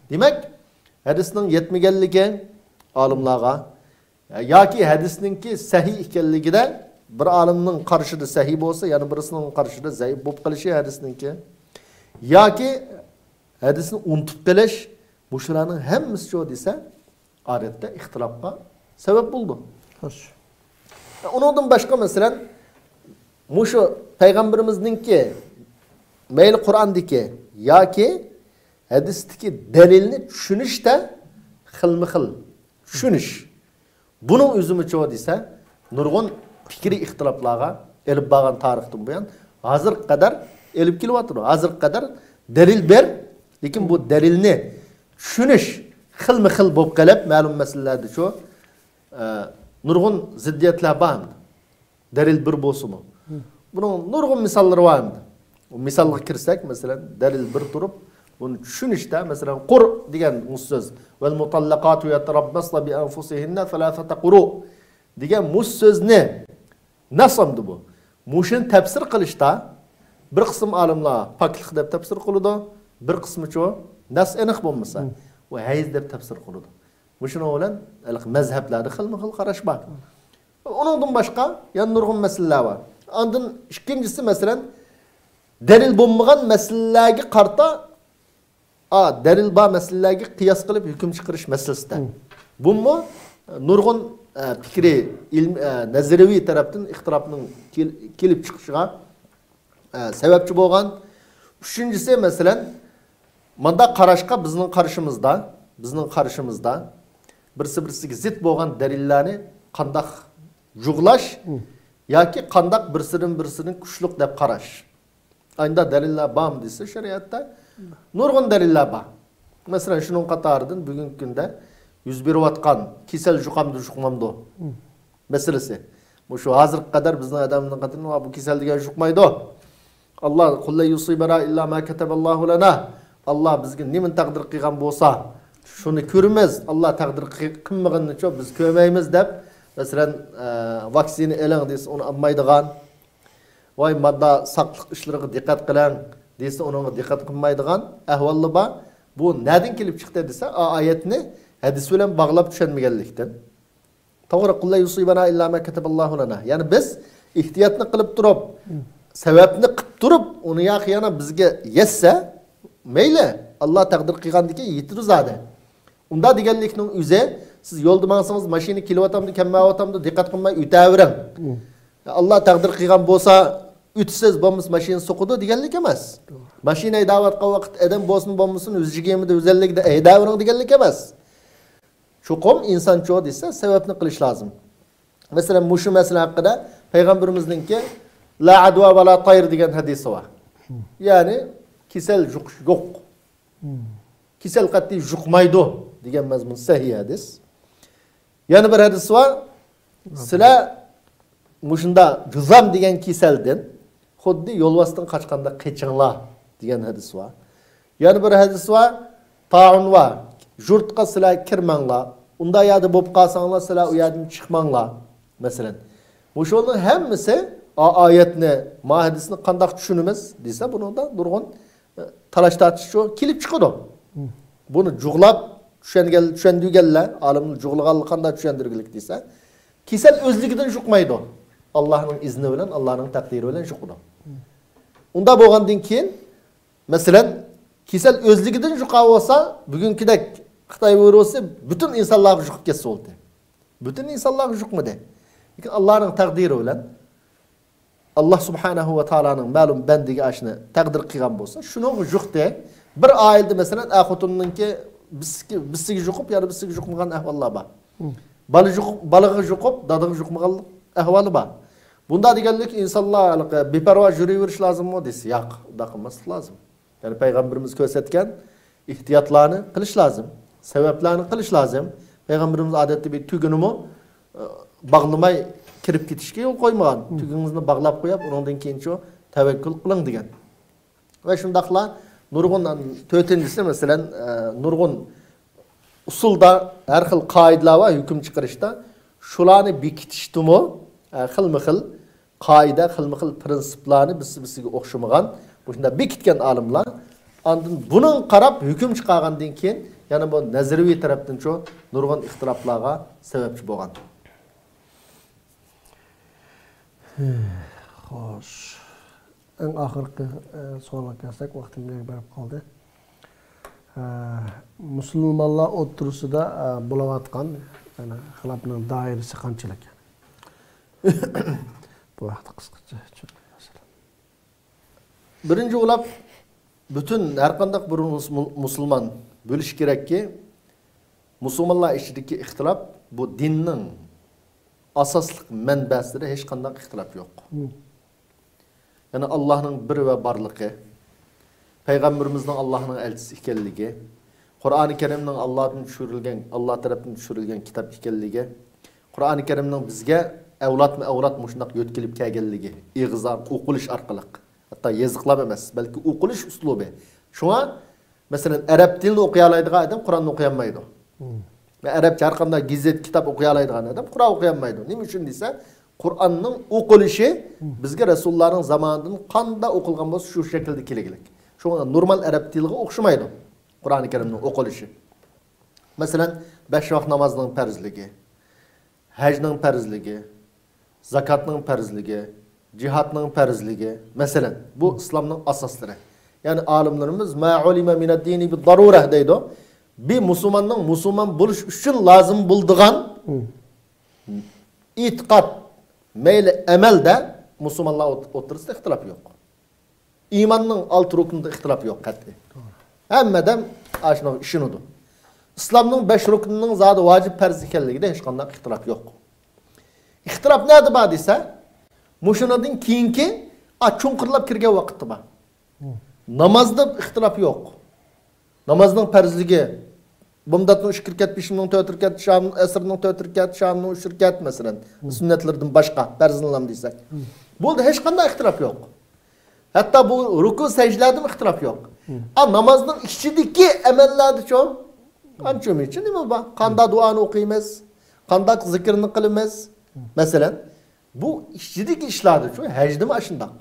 دېمەك، ھەدىسنىڭ يەتمىگەنلىكى ئالىملارغا ياكى ھەدىسنىڭكى سەھىھ ئىكەنلىكىدە، بىر ئالىمنىڭ قارىشىدا سەھىھ بولسا، يەنە بىرسىنىڭ قارىشىدا زەئىپ بولۇپ قېلىشى ھەدىسنىڭكى، ياكى ھەدىسنى ئۇنتۇپ قېلىش، مۇشۇلارنىڭ ھەممىسىچۇ دېسە، ئادەتتە ئىختىلاپقا سەۋەب بولىدۇ. خوش. ئۇنىڭدىن باشقا، مەسىلەن، مۇشۇ پەيغەمبىرىمىزنىڭكى مەيلى قۇرئاندىكى ياكى ھەدىستىكى دەلىلنى چۈشىنىشتە خىلمۇ خىل چۈشىنىش. بۇنىڭ ئۆزىمۇچۇ دېسە، نۇرغۇن پىكرىي ئىختىلاپلارغا ئېلىپ بارغان تارىختىن بۇيان، ھازىرغا قەدەر ئېلىپ كېلىۋاتىدۇ. ھازىرغا قەدەر دەلىل بەر، لېكىن بۇ دەلىلنى چۈشىنىش خىلمۇ خىل بولۇپ قېلىپ، مەلۇم مەسىلىلەردىچۇ، ئە، نۇرغۇن زىددىيەتلەر بار ئەمدى. دەلىل بىر بولسىمۇ. بۇنىڭ نۇرغۇن مىساللىرى بار ئەمدى. ئۇ مىسالغا كىرسەك، مەسىلەن، دەلىل بىر تۇرۇپ، بۇنى چۈشىنىشتە، مەسىلەن، قۇر دېگەن مۇشۇ سۆز. «والمطلقات يتربصن بأنفسهن ثلاثة قروء» دېگەن مۇشۇ سۆزنى نەس ئەمدى بۇ. مۇشۇنى تەپسىر قىلىشتا بىر قىسىم ئالىملار پاكلىق دەپ تەپسىر قىلىدۇ، بىر قىسمىچۇ نەس ئېنىق بولمىسا، ئۇ ھەيز دەپ تەپسىر قىلىدۇ. مۇشۇنىڭ بىلەن ھېلىقى مەزھەپلەردە خىلمۇ خىل قاراش بار. ئۇنىڭدىن باشقا يەنە نۇرغۇن مەسىلىلەر بار. ئاندىن ئىككىنچىسى، مەسىلەن، دەلىل بولمىغان مەسىلىلەرگە قارىتا، ئا، دەلىل بار مەسىلىلەرگە قىياس قىلىپ ھۆكۈم چىقىرىش مەسىلىسىدە. بۇمۇ نۇرغۇن، ئە، پىكرىي، ئىلمىي، ئە، نەزەرىيەۋى تەرەپتىن ئىختىلاپنىڭ كېل-، كېلىپ چىقىشىغا ئە، سەۋەبچى بولغان. ئۈچىنچىسى، مەسىلەن، مۇنداق قاراشقا بىزنىڭ قارىشىمىزدا، بىزنىڭ قارىشىمىزدا بىرسى-بىرسىگە زىت بولغان دەلىللەرنى قانداق جۇغلاش ياكى قانداق بىرسىدىن بىرسىنى كۈچلۈك دەپ قاراش. ئانداق دەلىللەر بارمۇ دېسە، شەرىئەتتە نۇرغۇن دەلىللەر بار. مەسىلەن، شۇنىڭ قاتارىدىن بۈگۈنكى كۈندە يۈز بېرىۋاتقان كېسەل جۇقامدۇ، جۇقمامدۇ؟ مەسىلىسى. مۇشۇ ھازىرغا قەدەر بىزنىڭ ئادەمنىڭ قېتىنى، «ۋا، بۇ كېسەل دېگەن يۇقمايدۇ. ئاللا، قۇل لەن يۇسىبەنا ئىللا ما كەتەبەللاھۇ لەنا.» ئاللا بىزگە نېمىنى تەقدىر قىلغان بولسا، شۇنى كۆرىمىز. ئاللا تەقدىر قىل-، قىلمىغىنىنىچۇ بىز كۆرمەيمىز دەپ، مەسىلەن، ئە، ۋاكسىنا ئېلىڭ دېسە، ئۇنى ئالمايدىغان. ۋاي، ماددا ساقلىق ئىشلىرىغا دىققەت قىلىڭ دېسە، ئۇنىڭغا دىققەت قىلمايدىغان ئەھۋاللا بار. بۇ نەدىن كېلىپ چىقتى دېسە، ئا-، ئايەتنى ھەدىس بىلەن باغلاپ چۈشەنمىگەنلىكتىن. توغرا، «قۇل لەن يۇسىبەنا ئىللا ما كەتەبەللاھۇ لەنا.» يەنى بىز ئېھتىياتنى قىلىپ تۇرۇپ، سەۋەبنى قىلىپ تۇرۇپ، ئۇنى ياقى يەنە بىزگە يەتسە، مەيلى، ئاللا تەقدىر قىلغاندىكىن يېتىدۇ زادى. ئۇنداق دېگەنلىكنىڭ ئۆزى، سىز يولدا ماڭسىڭىز، ماشىنا كېلىۋاتامدۇ، كەلمەيۋاتامدۇ، دىققەت قىلماي ئۆتەۋېرىڭ. ئاللا تەقدىر قىلغان بولسا، ئۆتىسىز، بولمىسا ماشىنا سوقىدۇ دېگەنلىك ئەمەس. ماشىنا ھەيدەۋاتقان ۋاقىت ئادەم بولسۇن بولمىسۇن، يۈز يىگىرمىدە، يۈز ئەللىكتە ھەيدەۋېرىڭ دېگەنلىك ئەمەس. چوقۇم ئىنسانچۇ دېسە، سەۋەبنى قىلىش لازىم. مەسىلەن، مۇشۇ مەسىلە ھەققىدە پەيغەمبىرىمىزنىڭكى «لا ئەدۋا ۋە لا تاير» دېگەن ھەدىسى بار. يەنى كېسەل يۇقۇش يوق. كېسەل قەتئىي يۇقمايدۇ دېگەن مەزمۇن سەھىھ ھەدىس. يەنە بىر ھەدىس بار. سىلەر مۇشۇنداق جۇزام دېگەن كېسەلدىن خۇددى يولۋاستىن قاچقاندەك قېچىڭلار دېگەن ھەدىس بار. يەنە بىر ھەدىس بار، تائۇن بار، يۇرتقا سىلەر كىرمەڭلار، ئۇنداق يەردە بولۇپ قالساڭلار، سىلەر ئۇ يەردىن چىقماڭلار. مەسىلەن، مۇشۇنىڭ ھەممىسى ئا-، ئايەتنى، ما ھەدىسنى قانداق چۈشىنىمىز دېسە، بۇنىڭدا نۇرغۇن، ئە، تالاش تارتىش شۇ كېلىپ چىقىدۇ. بۇنى جۇغلاپ چۈشەنگەن، چۈشەندۈرگەنلەر، ئالىملار جۇغلىغانلار قانداق چۈشەندۈرگۈلۈك دېسە، كېسەل ئۆزلۈكىدىن يۇقمايدۇ. ئاللانىڭ ئىزنى بىلەن، ئاللانىڭ تەقدىرى بىلەن يۇقىدۇ. ئۇنداق بولغاندىن كېيىن، مەسىلەن، كېسەل ئۆزلۈكىدىن يۇققان بولسا، بۈگۈنكىدەك خىتاي ۋىرۇسى پۈتۈن ئىنسانلارغا يۇقۇپ كەتسە بولدى. پۈتۈن ئىنسانلارغا يۇقمىدى. لېكىن ئاللانىڭ تەقدىرى بىلەن، ئاللا سۇبھانەھۇ ۋە تائالانىڭ مەلۇم بەندىگە ئاشۇنى تەقدىر قىلغان بولسا، شۇنىڭغا يۇقتى. بىر ئائىلىدە، مەسىلەن، ئەر خوتۇننىڭكى بىسىگە، بىسىگە يۇقۇپ، يەنە بىسىگە يۇقمىغان ئەھۋاللار بار. بالا يۇقۇپ، بالىغا يۇقۇپ، دادىغا يۇقمىغان ئەھۋالى بار. بۇنداق دېگەنلىك ئىنسانلار ھېلىقى بىپەرۋا يۈرۈۋېرىش لازىممۇ دېسە، ياق، ئۇنداق قىلماسلىق لازىم. يەنى پەيغەمبىرىمىز كۆرسەتكەن ئېھتىياتلارنى قىلىش لازىم، سەۋەبلەرنى قىلىش لازىم. پەيغەمبىرىمىز ئادەتتە بىر تۈگىنىمۇ، ئە، باغلىماي كىرىپ كېتىشكە يول قويمىغان. تۈگىڭىزنى باغلاپ قويۇپ، ئۇنىڭدىن كېيىن شۇ تەۋەككۈل قىلىڭ دېگەن. ۋە شۇنداقلا نۇرغۇن، تۆتىنچىسى، مەسىلەن، ئە، نۇرغۇن ئۇسۇلدا ھەر خىل قائىدىلەر بار ھۆكۈم چىقىرىشتا. شۇلارنى بېكىتىشتىمۇ، ئە، خىلمۇ خىل قائىدە، خىلمۇ خىل پىرىنسىپلارنى بىرسى-بىرسىگە ئوخشىمىغان، مۇشۇنداق بېكىتكەن ئالىملار. ئاندىن بۇنىڭغا قاراپ ھۆكۈم چىقارغاندىن كېيىن، يەنە بۇ نەزەرىيەۋى تەرەپتىنچۇ نۇرغۇن ئىختىلاپلارغا سەۋەبچى بولغان. خوش. ئەڭ ئاخىرقى، ئە، سوئالغا كەلسەك، ۋاقتىمىز بېرىپ قالدى. ئە، مۇسۇلمانلار ئوتتۇرىسىدا، ئە، بولۇۋاتقان، يەنى خىلاپنىڭ دائىرىسى قانچىلىك؟ بۇ ھەقتە قىسقىچە چۈشەندۈرۈپ بەرسىلە. بىرىنچى بولۇپ، پۈتۈن ھەرقانداق بىر مۇس-، مۇسۇلمان بىلىشى كېرەككى، مۇسۇلمانلار ئىچىدىكى ئىختىلاپ بۇ دىننىڭ ئاساسلىق مەنبەسىدە ھېچقانداق ئىختىلاپ يوق. يەنى ئاللاھنىڭ بىر ۋە بارلىقى، پەيغەمبىرىمىزنىڭ ئاللاھنىڭ ئەلچىسى ئىكەنلىكى، قۇرئانى كەرىمنىڭ ئاللادىن چۈشۈرۈلگەن، ئاللا تەرەپتىن چۈشۈرۈلگەن كىتاب ئىكەنلىكى، قۇرئانى كەرىمنىڭ بىزگە ئەۋلادمۇ ئەۋلاد مۇشۇنداق يۆتكىلىپ كەلگەنلىكى، ئېغىز ئوقۇلۇش ئارقىلىق، ھەتتا يېزىقلار ئەمەس، بەلكى ئوقۇلۇش ئۇسلۇبى. شۇڭا، مەسىلەن، ئەرەب تىلىنى ئوقۇيالايدىغان ئادەم قۇرئاننى ئوقۇيالمايدۇ. ۋە ئەرەبچە ھەر قانداق گېزىت، كىتاب ئوقۇيالايدىغان ئادەم قۇرئان ئوقۇيالمايدۇ. نېمە ئۈچۈن دېسە، قۇرئاننىڭ ئوقۇلۇشى بىزگە رەسۇلۇللانىڭ زامانىدىن قانداق ئوقۇلغان بولسا، شۇ شەكىلدە كېلىگلىك. شۇڭا نورمال ئەرەب تىلىغا ئوخشىمايدۇ قۇرئانى كەرىمنىڭ ئوقۇلۇشى. مەسىلەن، بەش ۋاق نامازنىڭ پەرزلىكى، ھەجنىڭ پەرزلىكى، زاكاتنىڭ پەرزلىكى، جىھادنىڭ پەرزلىكى. مەسىلەن، بۇ ئىسلامنىڭ ئاساسلىرى. يەنى ئالىملىرىمىز «ما ئۇلىمە مىنەد دىنى بىددارۇرە» دەيدۇ. بىر مۇسۇلماننىڭ مۇسۇلمان بولۇش ئۈچۈن لازىم بولىدىغان ئېتىقاد، مەيلى ئەمەلدە مۇسۇلمانلار ئوت-، ئوتتۇرىسىدا ئىختىلاپ يوق. ئىماننىڭ ئالتە رۇكنىدا ئىختىلاپ يوق قەتئىي. ھەممە ئادەم ئاشۇنىڭغا ئىشىنىدۇ. ئىسلامنىڭ بەش رۇكنىنىڭ زادى ۋاجىپ پەرز ئىكەنلىكىدە ھېچقانداق ئىختىلاپ يوق. ئىختىلاپ نەدە بار دېسە، مۇشۇنىڭدىن كېيىنكى، ئا، چوڭقۇرلاپ كىرگەن ۋاقىتتا بار. نامازدا ئىختىلاپ يوق. نامازنىڭ پەرزلىكى، بامداتنىڭ ئىككى رەكەت، پېشىننىڭ تۆت رەكەت، شام، ئەسىرنىڭ تۆت رەكەت، شامنىڭ ئۈچ رەكەت، مەسىلەن، سۈننەتلىرىدىن باشقا، پەرزىنىلام دېسەك. بولدى، ھېچقانداق ئىختىلاپ يوق. ھەتتا بۇ رۇكۇ سەجدىلەردىمۇ ئىختىلاپ يوق. ئا، نامازنىڭ ئىچىدىكى ئەمەللەردىچۇ، ئانچە مۇنچە نېمە بار؟ قانداق دۇئانى ئوقۇيمىز؟ قانداق زىكىرنى قىلىمىز؟ مەسىلەن، بۇ ئىچىدىكى ئىشلاردىچۇ، ھەجدىمۇ ئاشۇنداق.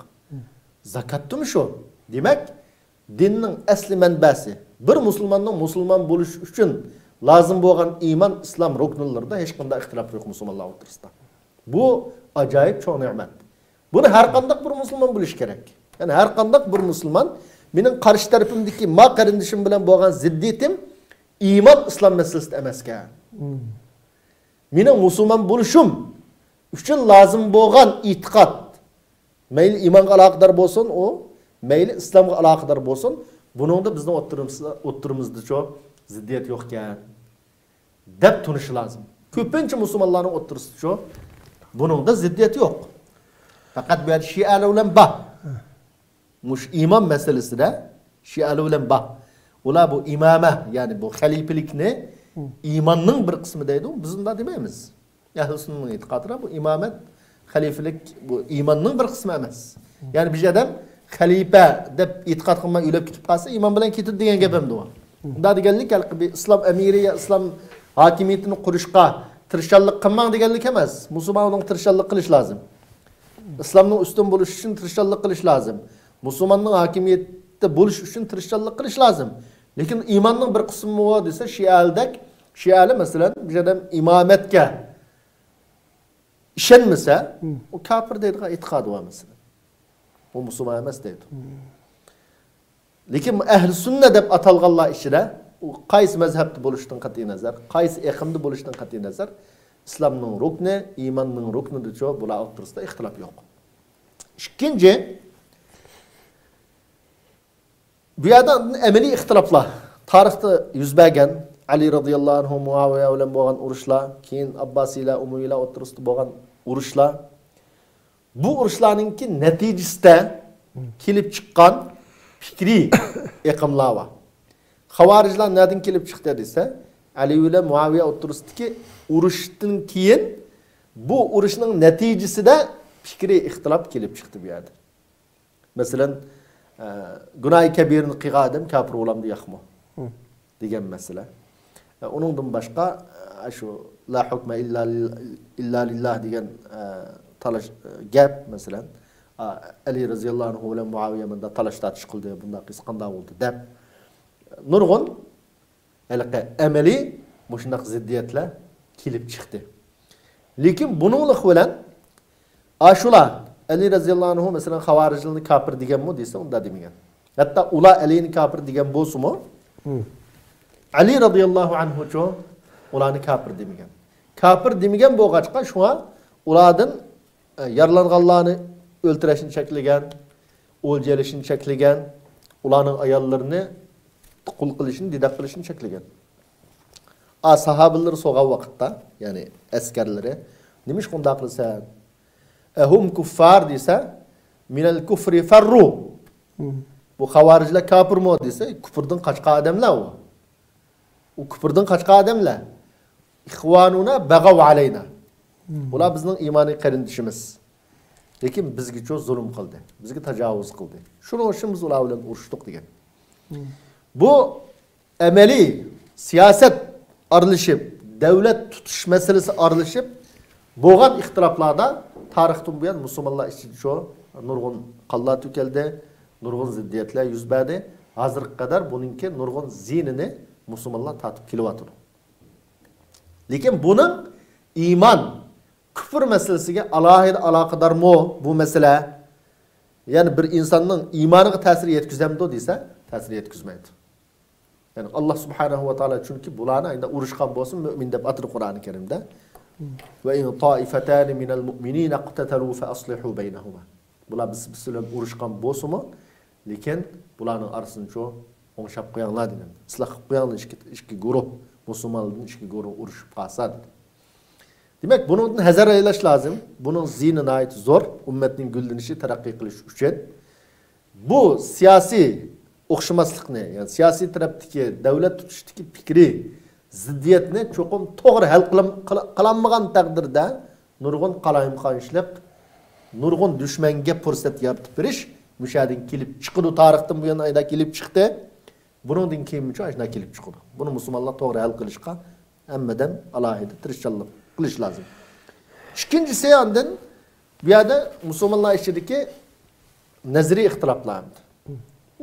زاكاتتىمۇ شۇ. دېمەك، دىننىڭ ئەسلى مەنبەسى، بىر مۇسۇلماننىڭ مۇسۇلمان بولۇشى ئۈچۈن لازىم بولغان ئىمان، ئىسلام رۇكنلىرىدا ھېچقانداق ئىختىلاپ يوق مۇسۇلمانلار ئوتتۇرىسىدا. بۇ ئاجايىپ چوڭ نېمەت. بۇنى ھەر قانداق بىر مۇسۇلمان بىلىشى كېرەك. يەنى ھەر قانداق بىر مۇسۇلمان، مېنىڭ قارشى تەرىپىمدىكى ما قېرىندىشىم بىلەن بولغان زىددىيىتىم ئىمان، ئىسلام مەسىلىسىدە ئەمەسكەن. مېنىڭ مۇسۇلمان بولۇشۇم ئۈچۈن لازىم بولغان ئېتىقاد، مەيلى ئىمانغا ئالاقىدار بولسۇن ئۇ، مەيلى ئىسلامغا ئالاقىدار بولسۇن، بۇنىڭدا بىزنىڭ ئوتتۇرىمىزدا، ئوتتۇرىمىزدىچۇ زىددىيەت يوقكەن، دەپ تونۇشى لازىم. كۆپىنچە مۇسۇلمانلارنىڭ ئوتتۇرىسىچۇ بۇنىڭدا زىددىيەت يوق. پەقەت بۇ يەردە شىئەلەر بىلەن بار. مۇشۇ ئىمام مەسىلىسىدە شىئەلەر بىلەن بار. ئۇلار بۇ ئىمامە، يەنى بۇ خەلىپىلىكنى ئىماننىڭ بىر قىسمى دەيدۇ. بىز ئۇنداق دېمەيمىز. ئەھلى سۈننىنىڭ ئېتىقادىدا بۇ ئىمامەت، خەلىپىلىك بۇ ئىماننىڭ بىر قىسمى ئەمەس. يەنى بىر ئادەم خەلىپە دەپ ئېتىقاد قىلماي ئۆلۈپ كېتىپ قالسا، ئىمان بىلەن كېتىدۇ دېگەن گەپ ئەمدى ئۇ. ئۇنداق دېگەنلىك ھېلىقى بىر ئىسلام ئەمىرى يا ئىسلام ھاكىمىيىتىنى قۇرۇشقا تىرىشچانلىق قىلماڭ دېگەنلىك ئەمەس. مۇسۇلماننىڭ تىرىشچانلىق قىلىش لازىم. ئىسلامنىڭ ئۈستۈن بولۇشى ئۈچۈن تىرىشچانلىق قىلىش لازىم. مۇسۇلماننىڭ ھاكىمىيەتتە بولۇش ئۈچۈن تىرىشچانلىق قىلىش لازىم. لېكىن ئىماننىڭ بىر قىسمىمۇ دېسە، شىئەلدەك، شىئەلى مەسىلەن، بىر ئادەم ئىمامەتكە ئىشەنمىسە، ئۇ كاپىر دەيدىغان ئېتىقادى بار مەسىلەن. ئۇ مۇسۇلمان ئەمەس دەيدۇ. لېكىن ئەھلى سۈننە دەپ ئاتالغانلار ئىچىدە، ئۇ قايسى مەزھەپتە بولۇشىدىن قەتئىينەزەر، قايسى ئېقىمدا بولۇشىدىن قەتئىينەزەر، ئىسلامنىڭ رۇكنى، ئىماننىڭ رۇكنىدىچۇ بۇلار ئوتتۇرىسىدا ئىختىلاپ يوق. ئىككىنچى، بۇ يەردە ئەمەلىي ئىختىلاپلار، تارىختا يۈز بەرگەن ئەلى رازىياللاھۇ ئەنھۇ مۇئاۋىيە بىلەن بولغان ئۇرۇشلار، كېيىن ئابباسىيلار، ئۇمەۋىيلار ئوتتۇرىسىدا بولغان ئۇرۇشلار، بۇ ئۇرۇشلارنىڭكى نەتىجىسىدە كېلىپ چىققان پىكرىي ئېقىملار بار. خاۋارىجلار نەدىن كېلىپ چىقتى دېسە، ئەلى بىلەن مۇئاۋىيە ئوتتۇرىسىدىكى ئۇرۇشتىن كېيىن بۇ ئۇرۇشنىڭ نەتىجىسىدە پىكرىي ئىختىلاپ كېلىپ چىقتى بۇ يەردە. مەسىلەن، ئە، گۇناھى كەبىرىنى قىلغان ئادەم كاپىر بولامدۇ ياقمۇ؟ دېگەن مەسىلە. ئە، ئۇنىڭدىن باشقا، ئە، شۇ لا ھۇكمە ئىللا لىل-، ئىللا لىللا دېگەن، ئە، تالاش، ئە، گەپ، مەسىلەن، ئە، ئەلى رازىياللاھۇ ئەنھۇ بىلەن مۇئاۋىيە مۇنداق تالاش تارتىش قىلدى، بۇنداق قىلسا قانداق بولدى دەپ، نۇرغۇن ھېلىقى ئەمەلىي مۇشۇنداق زىددىيەتلەر كېلىپ چىقتى. لېكىن بۇنىڭلىق بىلەن ئاشۇلار، ئەلى رەزىياللاھۇ ئەنھۇ، مەسىلەن، خاۋارىجلارنى كاپىر دېگەنمۇ دېسە، ئۇنداق دېمىگەن. ھەتتا ئۇلار ئەلىنى كاپىر دېگەن بولسىمۇ، ئەلى رازىياللاھۇ ئەنھۇچۇ ئۇلارنى كاپىر دېمىگەن. كاپىر دېمىگەن بولغاچقا، شۇڭا ئۇلاردىن، ئە، يارىلانغانلارنى ئۆلتۈرۈشنى چەكلىگەن، ئولجا ئېلىشنى چەكلىگەن، ئۇلارنىڭ ئاياللىرىنى قۇل قىلىشنى، دېدەك قىلىشنى چەكلىگەن. ئا، ساھابىلىرى سورىغان ۋاقىتتا، يەنى ئەسكەرلىرى، نېمىشقا ئۇنداق قىلىسەن؟ ئەھۇم كۇففار دېسە، مىنەل كۇفرى فەررۇ. بۇ خاۋارىجلار كاپىرمۇ دېسە، كۇپۇردىن قاچقان ئادەملەر ئۇ. ئۇ كۇپۇردىن قاچقان ئادەملەر. ئىخۋانۇنا بەغەۋ ئەلەينا. ئۇلار بىزنىڭ ئىمانىي قېرىندىشىمىز. لېكىن بىزگىچۇ زۇلۇم قىلدى. بىزگە تاجاۋۇز قىلدى. شۇنىڭ ئۈچۈن بىز ئۇلار بىلەن ئۇرۇشتۇق دېگەن. بۇ ئەمەلىي سىياسەت ئارىلىشىپ، دەۋلەت تۇتۇش مەسىلىسى ئارىلىشىپ بولغان ئىختىلاپلاردا تارىختىن بۇيان مۇسۇلمانلار ئىچىدىچۇ نۇرغۇن قانلار تۆكۈلدى، نۇرغۇن زىددىيەتلەر يۈز بەردى. ھازىرغا قەدەر بۇنىڭكى نۇرغۇن زىيىنىنى مۇسۇلمانلار تارتىپ كېلىۋاتىدۇ. لېكىن بۇنىڭ ئىمان، كۇپۇر مەسىلىسىگە ئالاھىدە ئالاقىدارمۇ بۇ مەسىلە؟ يەنى بىر ئىنساننىڭ ئىمانىغا تەسىر يەتكۈزەمدۇ دېسە، تەسىر يەتكۈزمەيدۇ. يەنى ئاللا سۇبھانەھۇ ۋە تائالا چۈنكى بۇلارنى ئەينى ئۇرۇشقان بولسا مۆمىن دەپ ئاتىدۇ قۇرئانى كەرىمدە. وَإِن طَائِفَتَانِ مِنَ الْمُؤْمِنِينَ اقْتَتَلُوا فَأَصْلِحُوا بَيْنَهُمَا. بۇلار بىرسى بىرسى بىلەن ئۇرۇشقان بولسىمۇ، لېكىن بۇلارنىڭ ئارىسىنى شۇ ئوڭشاپ قويۇڭلار دېگەن. ئىسلاھ قىلىپ قويۇڭلار ئىككى، ئىككى گۇرۇھ، مۇسۇلمانلاردىن ئىككى گۇرۇھ ئۇرۇشۇپ قالسا دېدى. دېمەك، بۇنىڭدىن ھەزەر ئايلاش لازىم. بۇنىڭ زىيىنى ناھايىتى زور. ئۈممەتنىڭ گۈللىنىشى، تەرەققىي قىلىشى ئۈچۈن. بۇ سىياسىي ئوخشىماسلىقنى، يەنى سىياسىي تەرەپتىكى دەۋلەت تۇتۇشتىكى پىكرىي زىددىيەتنى چوقۇم توغرا ھەل قىلام-، قىل-، قىلالمىغان تەقدىردە نۇرغۇن قالايمىقانچىلىق، نۇرغۇن دۈشمەنگە پۇرسەت يارىتىپ بېرىش مۇشۇ يەردىن كېلىپ چىقىدۇ. تارىختىن بۇيان ئايدا كېلىپ چىقتى. بۇنىڭدىن كېيىنمۇ ئاشۇنداق كېلىپ چىقىدۇ. بۇنى مۇسۇلمانلار توغرا ھەل قىلىشقا ھەممىدەم ئالاھىدە تىرىشچانلىق قىلىش لازىم. ئىككىنچىسى، ئاندىن بۇ يەردە مۇسۇلمانلار ئىچىدىكى نەزەرىي ئىختىلاپلار ئەمدى.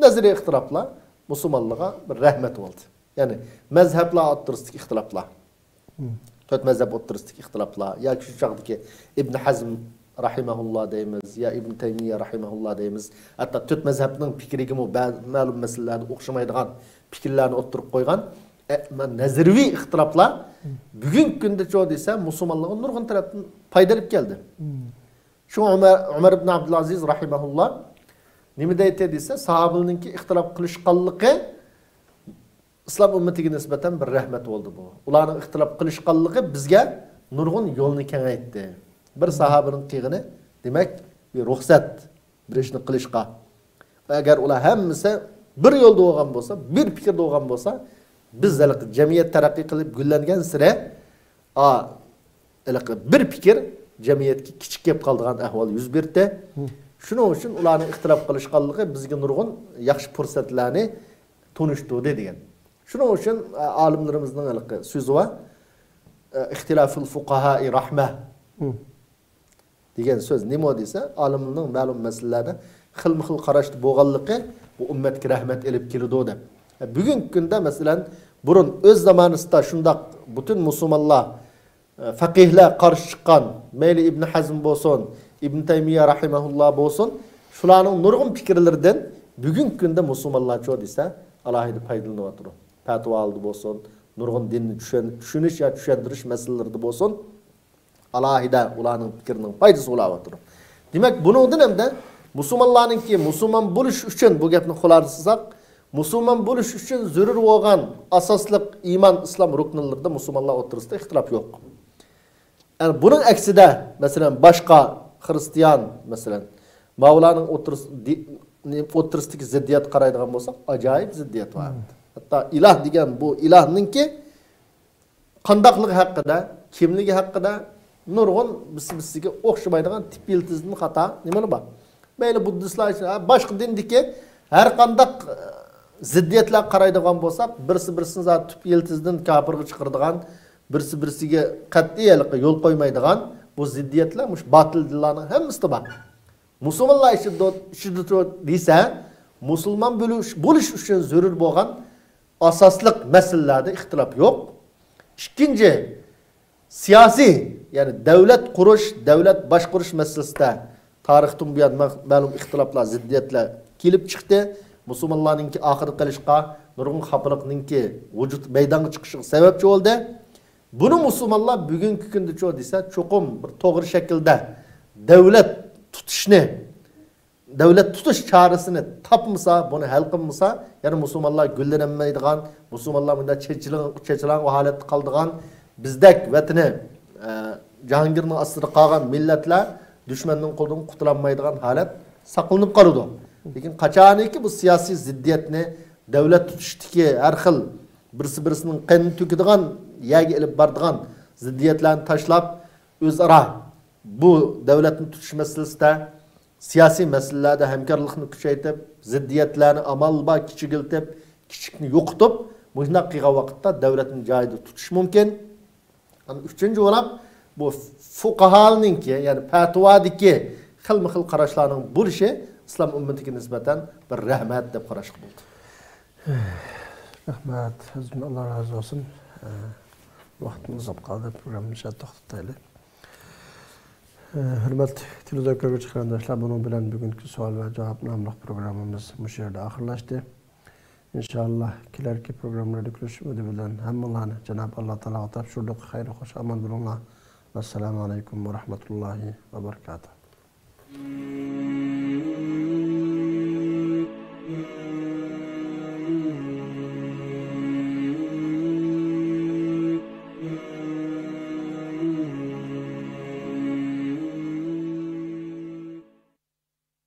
نەزەرىي ئىختىلاپلار مۇسۇلمانلارغا بىر رەھمەت بولدى. يەنى مەزھەپلەر ئوتتۇرىسىدىكى ئىختىلاپلار. تۆت مەزھەپ ئوتتۇرىسىدىكى ئىختىلاپلار ياكى شۇ چاغدىكى ئىبن ھەزم راھىمەھۇللا دەيمىز، يا ئىبن تەيمىيە راھىمەھۇللا دەيمىز. ھەتتا تۆت مەزھەپنىڭ پىكرىگىمۇ بەزى مەلۇم مەسىلىلەردە ئوخشىمايدىغان پىكىرلەرنى ئوتتۇرىغا قويغان، ئە، نەزەرىي ئىختىلاپلار بۈگۈنكى كۈندىچۇ دېسە، مۇسۇلمانلارغا نۇرغۇن تەرەپتىن پايدا ئېلىپ كەلدى. شۇڭا ئۆمەر، ئۆمەر ئىبن ئابدۇلئازىز راھىمەھۇللا نېمە دەيتتى دېسە، ساھابىلەرنىڭكى ئىختىلاپ قىلىشقانلىقى ئىسلام ئۈممىتىگە نىسبەتەن بىر رەھمەت بولدى بۇ. ئۇلارنىڭ ئىختىلاپ قىلىشقانلىقى بىزگە نۇرغۇن يولنى كېڭەيتتى. بىر ساھابىنىڭ قىلغىنى، دېمەك، بىر رۇخسەت، بىر ئىشنى قىلىشقا. ۋە ئەگەر ئۇلار ھەممىسى بىر يولدا بولغان بولسا، بىر پىكىردە بولغان بولسا، بىز ھېلىقى جەمئىيەت تەرەققىي قىلىپ گۈللەنگەنسېرى، ئا، ھېلىقى بىر پىكىر جەمئىيەتكە كىچىك كېلىپ قالىدىغان ئەھۋال يۈز بېرىدۇ. شۇنىڭ ئۈچۈن ئۇلارنىڭ ئىختىلاپ قىلىشقانلىقى بىزگە نۇرغۇن ياخشى پۇرسەتلەرنى تونۇشتۇردى دېگەن. شۇنىڭ ئۈچۈن، ئە، ئالىملىرىمىزنىڭ ھېلىقى سۆزى بار، ئە، «اختلاف الفقهاء رحمة» دېگەن سۆز. نېمە دېسە، ئالىملارنىڭ مەلۇم مەسىلىلەردە خىلمۇ خىل قاراشتا بولغانلىقى بۇ ئۈممەتكە رەھمەت ئېلىپ كېلىدۇ دەپ. ئە، بۈگۈنكى كۈندە، مەسىلەن، بۇرۇن ئۆز زامانىسىدا شۇنداق پۈتۈن مۇسۇلمانلار، ئە، فەقىھلەر قارشى چىققان، مەيلى ئىبن ھەزم بولسۇن، ئىبن تەيمىيە راھىمەھۇللا بولسۇن، شۇلارنىڭ نۇرغۇن پىكىرلىرىدىن بۈگۈنكى كۈندە مۇسۇلمانلارچۇ دېسە، ئالاھىدە پايدىلىنىۋاتىدۇ. پەتىۋالاردا بولسۇن، نۇرغۇن دىننى چۈشەن-، چۈشىنىش يا چۈشەندۈرۈش مەسىلىلىرىدە بولسۇن، ئالاھىدە ئۇلارنىڭ پىكرىنىڭ پايدىسى بولاۋاتىدۇ. دېمەك، بۇنىڭدىن ھەمدە مۇسۇلمانلارنىڭكى مۇسۇلمان بولۇش ئۈچۈن، بۇ گەپنى خۇلاسىلىساق، مۇسۇلمان بولۇش ئۈچۈن زۆرۈر بولغان ئاساسلىق ئىمان، ئىسلام رۇكنىلىرىدا مۇسۇلمانلار ئوتتۇرىسىدا ئىختىلاپ يوق. يەنى بۇنىڭ ئەكسىدە، مەسىلەن، باشقا خىرىستىيان، مەسىلەن، ماۋۇلارنىڭ ئوتتۇرىسى، دى-، ئوتتۇرىسىدىكى زىددىيەتكە قارايدىغان بولساق، ئاجايىپ زىددىيەت بار. ھەتتا ئىلاھ دېگەن بۇ ئىلاھنىڭكى قانداقلىقى ھەققىدە، كىملىكى ھەققىدە نۇرغۇن بىرسى-بىرسىگە ئوخشىمايدىغان تىپ يىلتىزىدىن خاتا نېمىلەر بار. مەيلى بۇددىستلار ئىچىدە، ھە، باشقا دىندىكى ھەر قانداق، ئە، زىددىيەتلەرگە قارايدىغان بولساق، بىرسى-بىرسىنى زادى تۈپ يىلتىزىدىن كاپىرغا چىقىرىدىغان، بىرسى-بىرسىگە قەتئىي ھېلىقى يول قويمايدىغان بۇ زىددىيەتلەر مۇشۇ باتىل دىنلارنىڭ ھەممىسىدە بار. مۇسۇلمانلار ئىچىدە، ئىچىدىچۇ دېسە، مۇسۇلمان بولۇش، بولۇش ئۈچۈن زۆرۈر بولغان ئاساسلىق مەسىلىلەردە ئىختىلاپ يوق. ئىككىنچى، سىياسىي، يەنى دەۋلەت قۇرۇش، دەۋلەت باشقۇرۇش مەسىلىسىدە تارىختىن بۇيان مە-، مەلۇم ئىختىلاپلار، زىددىيەتلەر كېلىپ چىقتى. مۇسۇلمانلارنىڭكى ئاخىرى قېلىشقا نۇرغۇن خاپىلىقنىڭكى ۋۇجۇد مەيدانغا چىقىشىغا سەۋەبچى بولدى. بۇنى مۇسۇلمانلار بۈگۈنكى كۈندىچۇ دېسە، چوقۇم بىر توغرا شەكىلدە دەۋلەت تۇتۇشنى، دەۋلەت تۇتۇش چارىسىنى تاپمىسا، بۇنى ھەل قىلمىسا، يەنە مۇسۇلمانلار گۈللىنەلمەيدىغان، مۇسۇلمانلار مۇنداق چېچىلاڭ-، چېچىلاڭغۇ ھالەتتە قالىدىغان، بىزدەك ۋەتىنى، ئە، جاھانگىرنىڭ ئاستىدا قالغان مىللەتلەر دۈشمەننىڭ قولىدىن قۇتۇلالمايدىغان ھالەت ساقلىنىپ قالىدۇ. لېكىن قاچانكى بۇ سىياسىي زىددىيەتنى، دۆلەت تۇتۇشتىكى ھەر خىل بىرسى-بىرسىنىڭ قېنىنى تۆكىدىغان، يەرگە ئېلىپ بارىدىغان زىددىيەتلەرنى تاشلاپ، ئۆزئارا بۇ دۆلەتنى تۇتۇش مەسىلىسىدە، سىياسىي مەسىلىلەردە ھەمكارلىقنى كۈچەيتىپ، زىددىيەتلەرنى ئامال بار كىچىكلىتىپ، كىچىكنى يوقىتىپ، مۇشۇنداق قىلغان ۋاقىتتا دۆلەتنى جايىدا تۇتۇش مۇمكىن. ئەنە ئۈچىنچى بولاپ، بۇ فۇقاھانىڭكى، يەنى پەتىۋادىكى خىلمۇ خىل قاراشلارنىڭ بولۇشى ئىسلام ئۈممىتىگە نىسبەتەن بىر رەھمەت دەپ قاراشقا بولىدۇ. رەھمەت، ھەزرىتىم، ئاللا رازى بولسۇن. ئە، ۋاقتىمىز ئۇزاپ قالدى، پروگراممىنى شۇ يەردە توختىتايلى. ئە، ھۆرمەتلىك تېلېۋىزور كۆرگۈچى قېرىنداشلار، بۇنىڭ بىلەن بۈگۈنكى سوئال ۋە جاۋاب ناملىق پروگراممىمىز مۇشۇ يەردە ئاخىرلاشتى. ئىنشائاللا، كېلەركى پروگراممىلاردا كۆرۈشۈش ئۈمىدى بىلەن ھەممىڭلارنى جانابى ئاللا تائالاغا تاپشۇردۇق. خەير خوش ئامان بولۇڭلار. ۋەسسالامۇ ئەلەيكۇم ۋە رەھمەتۇللاھى ۋە بەرىكاتۇھ.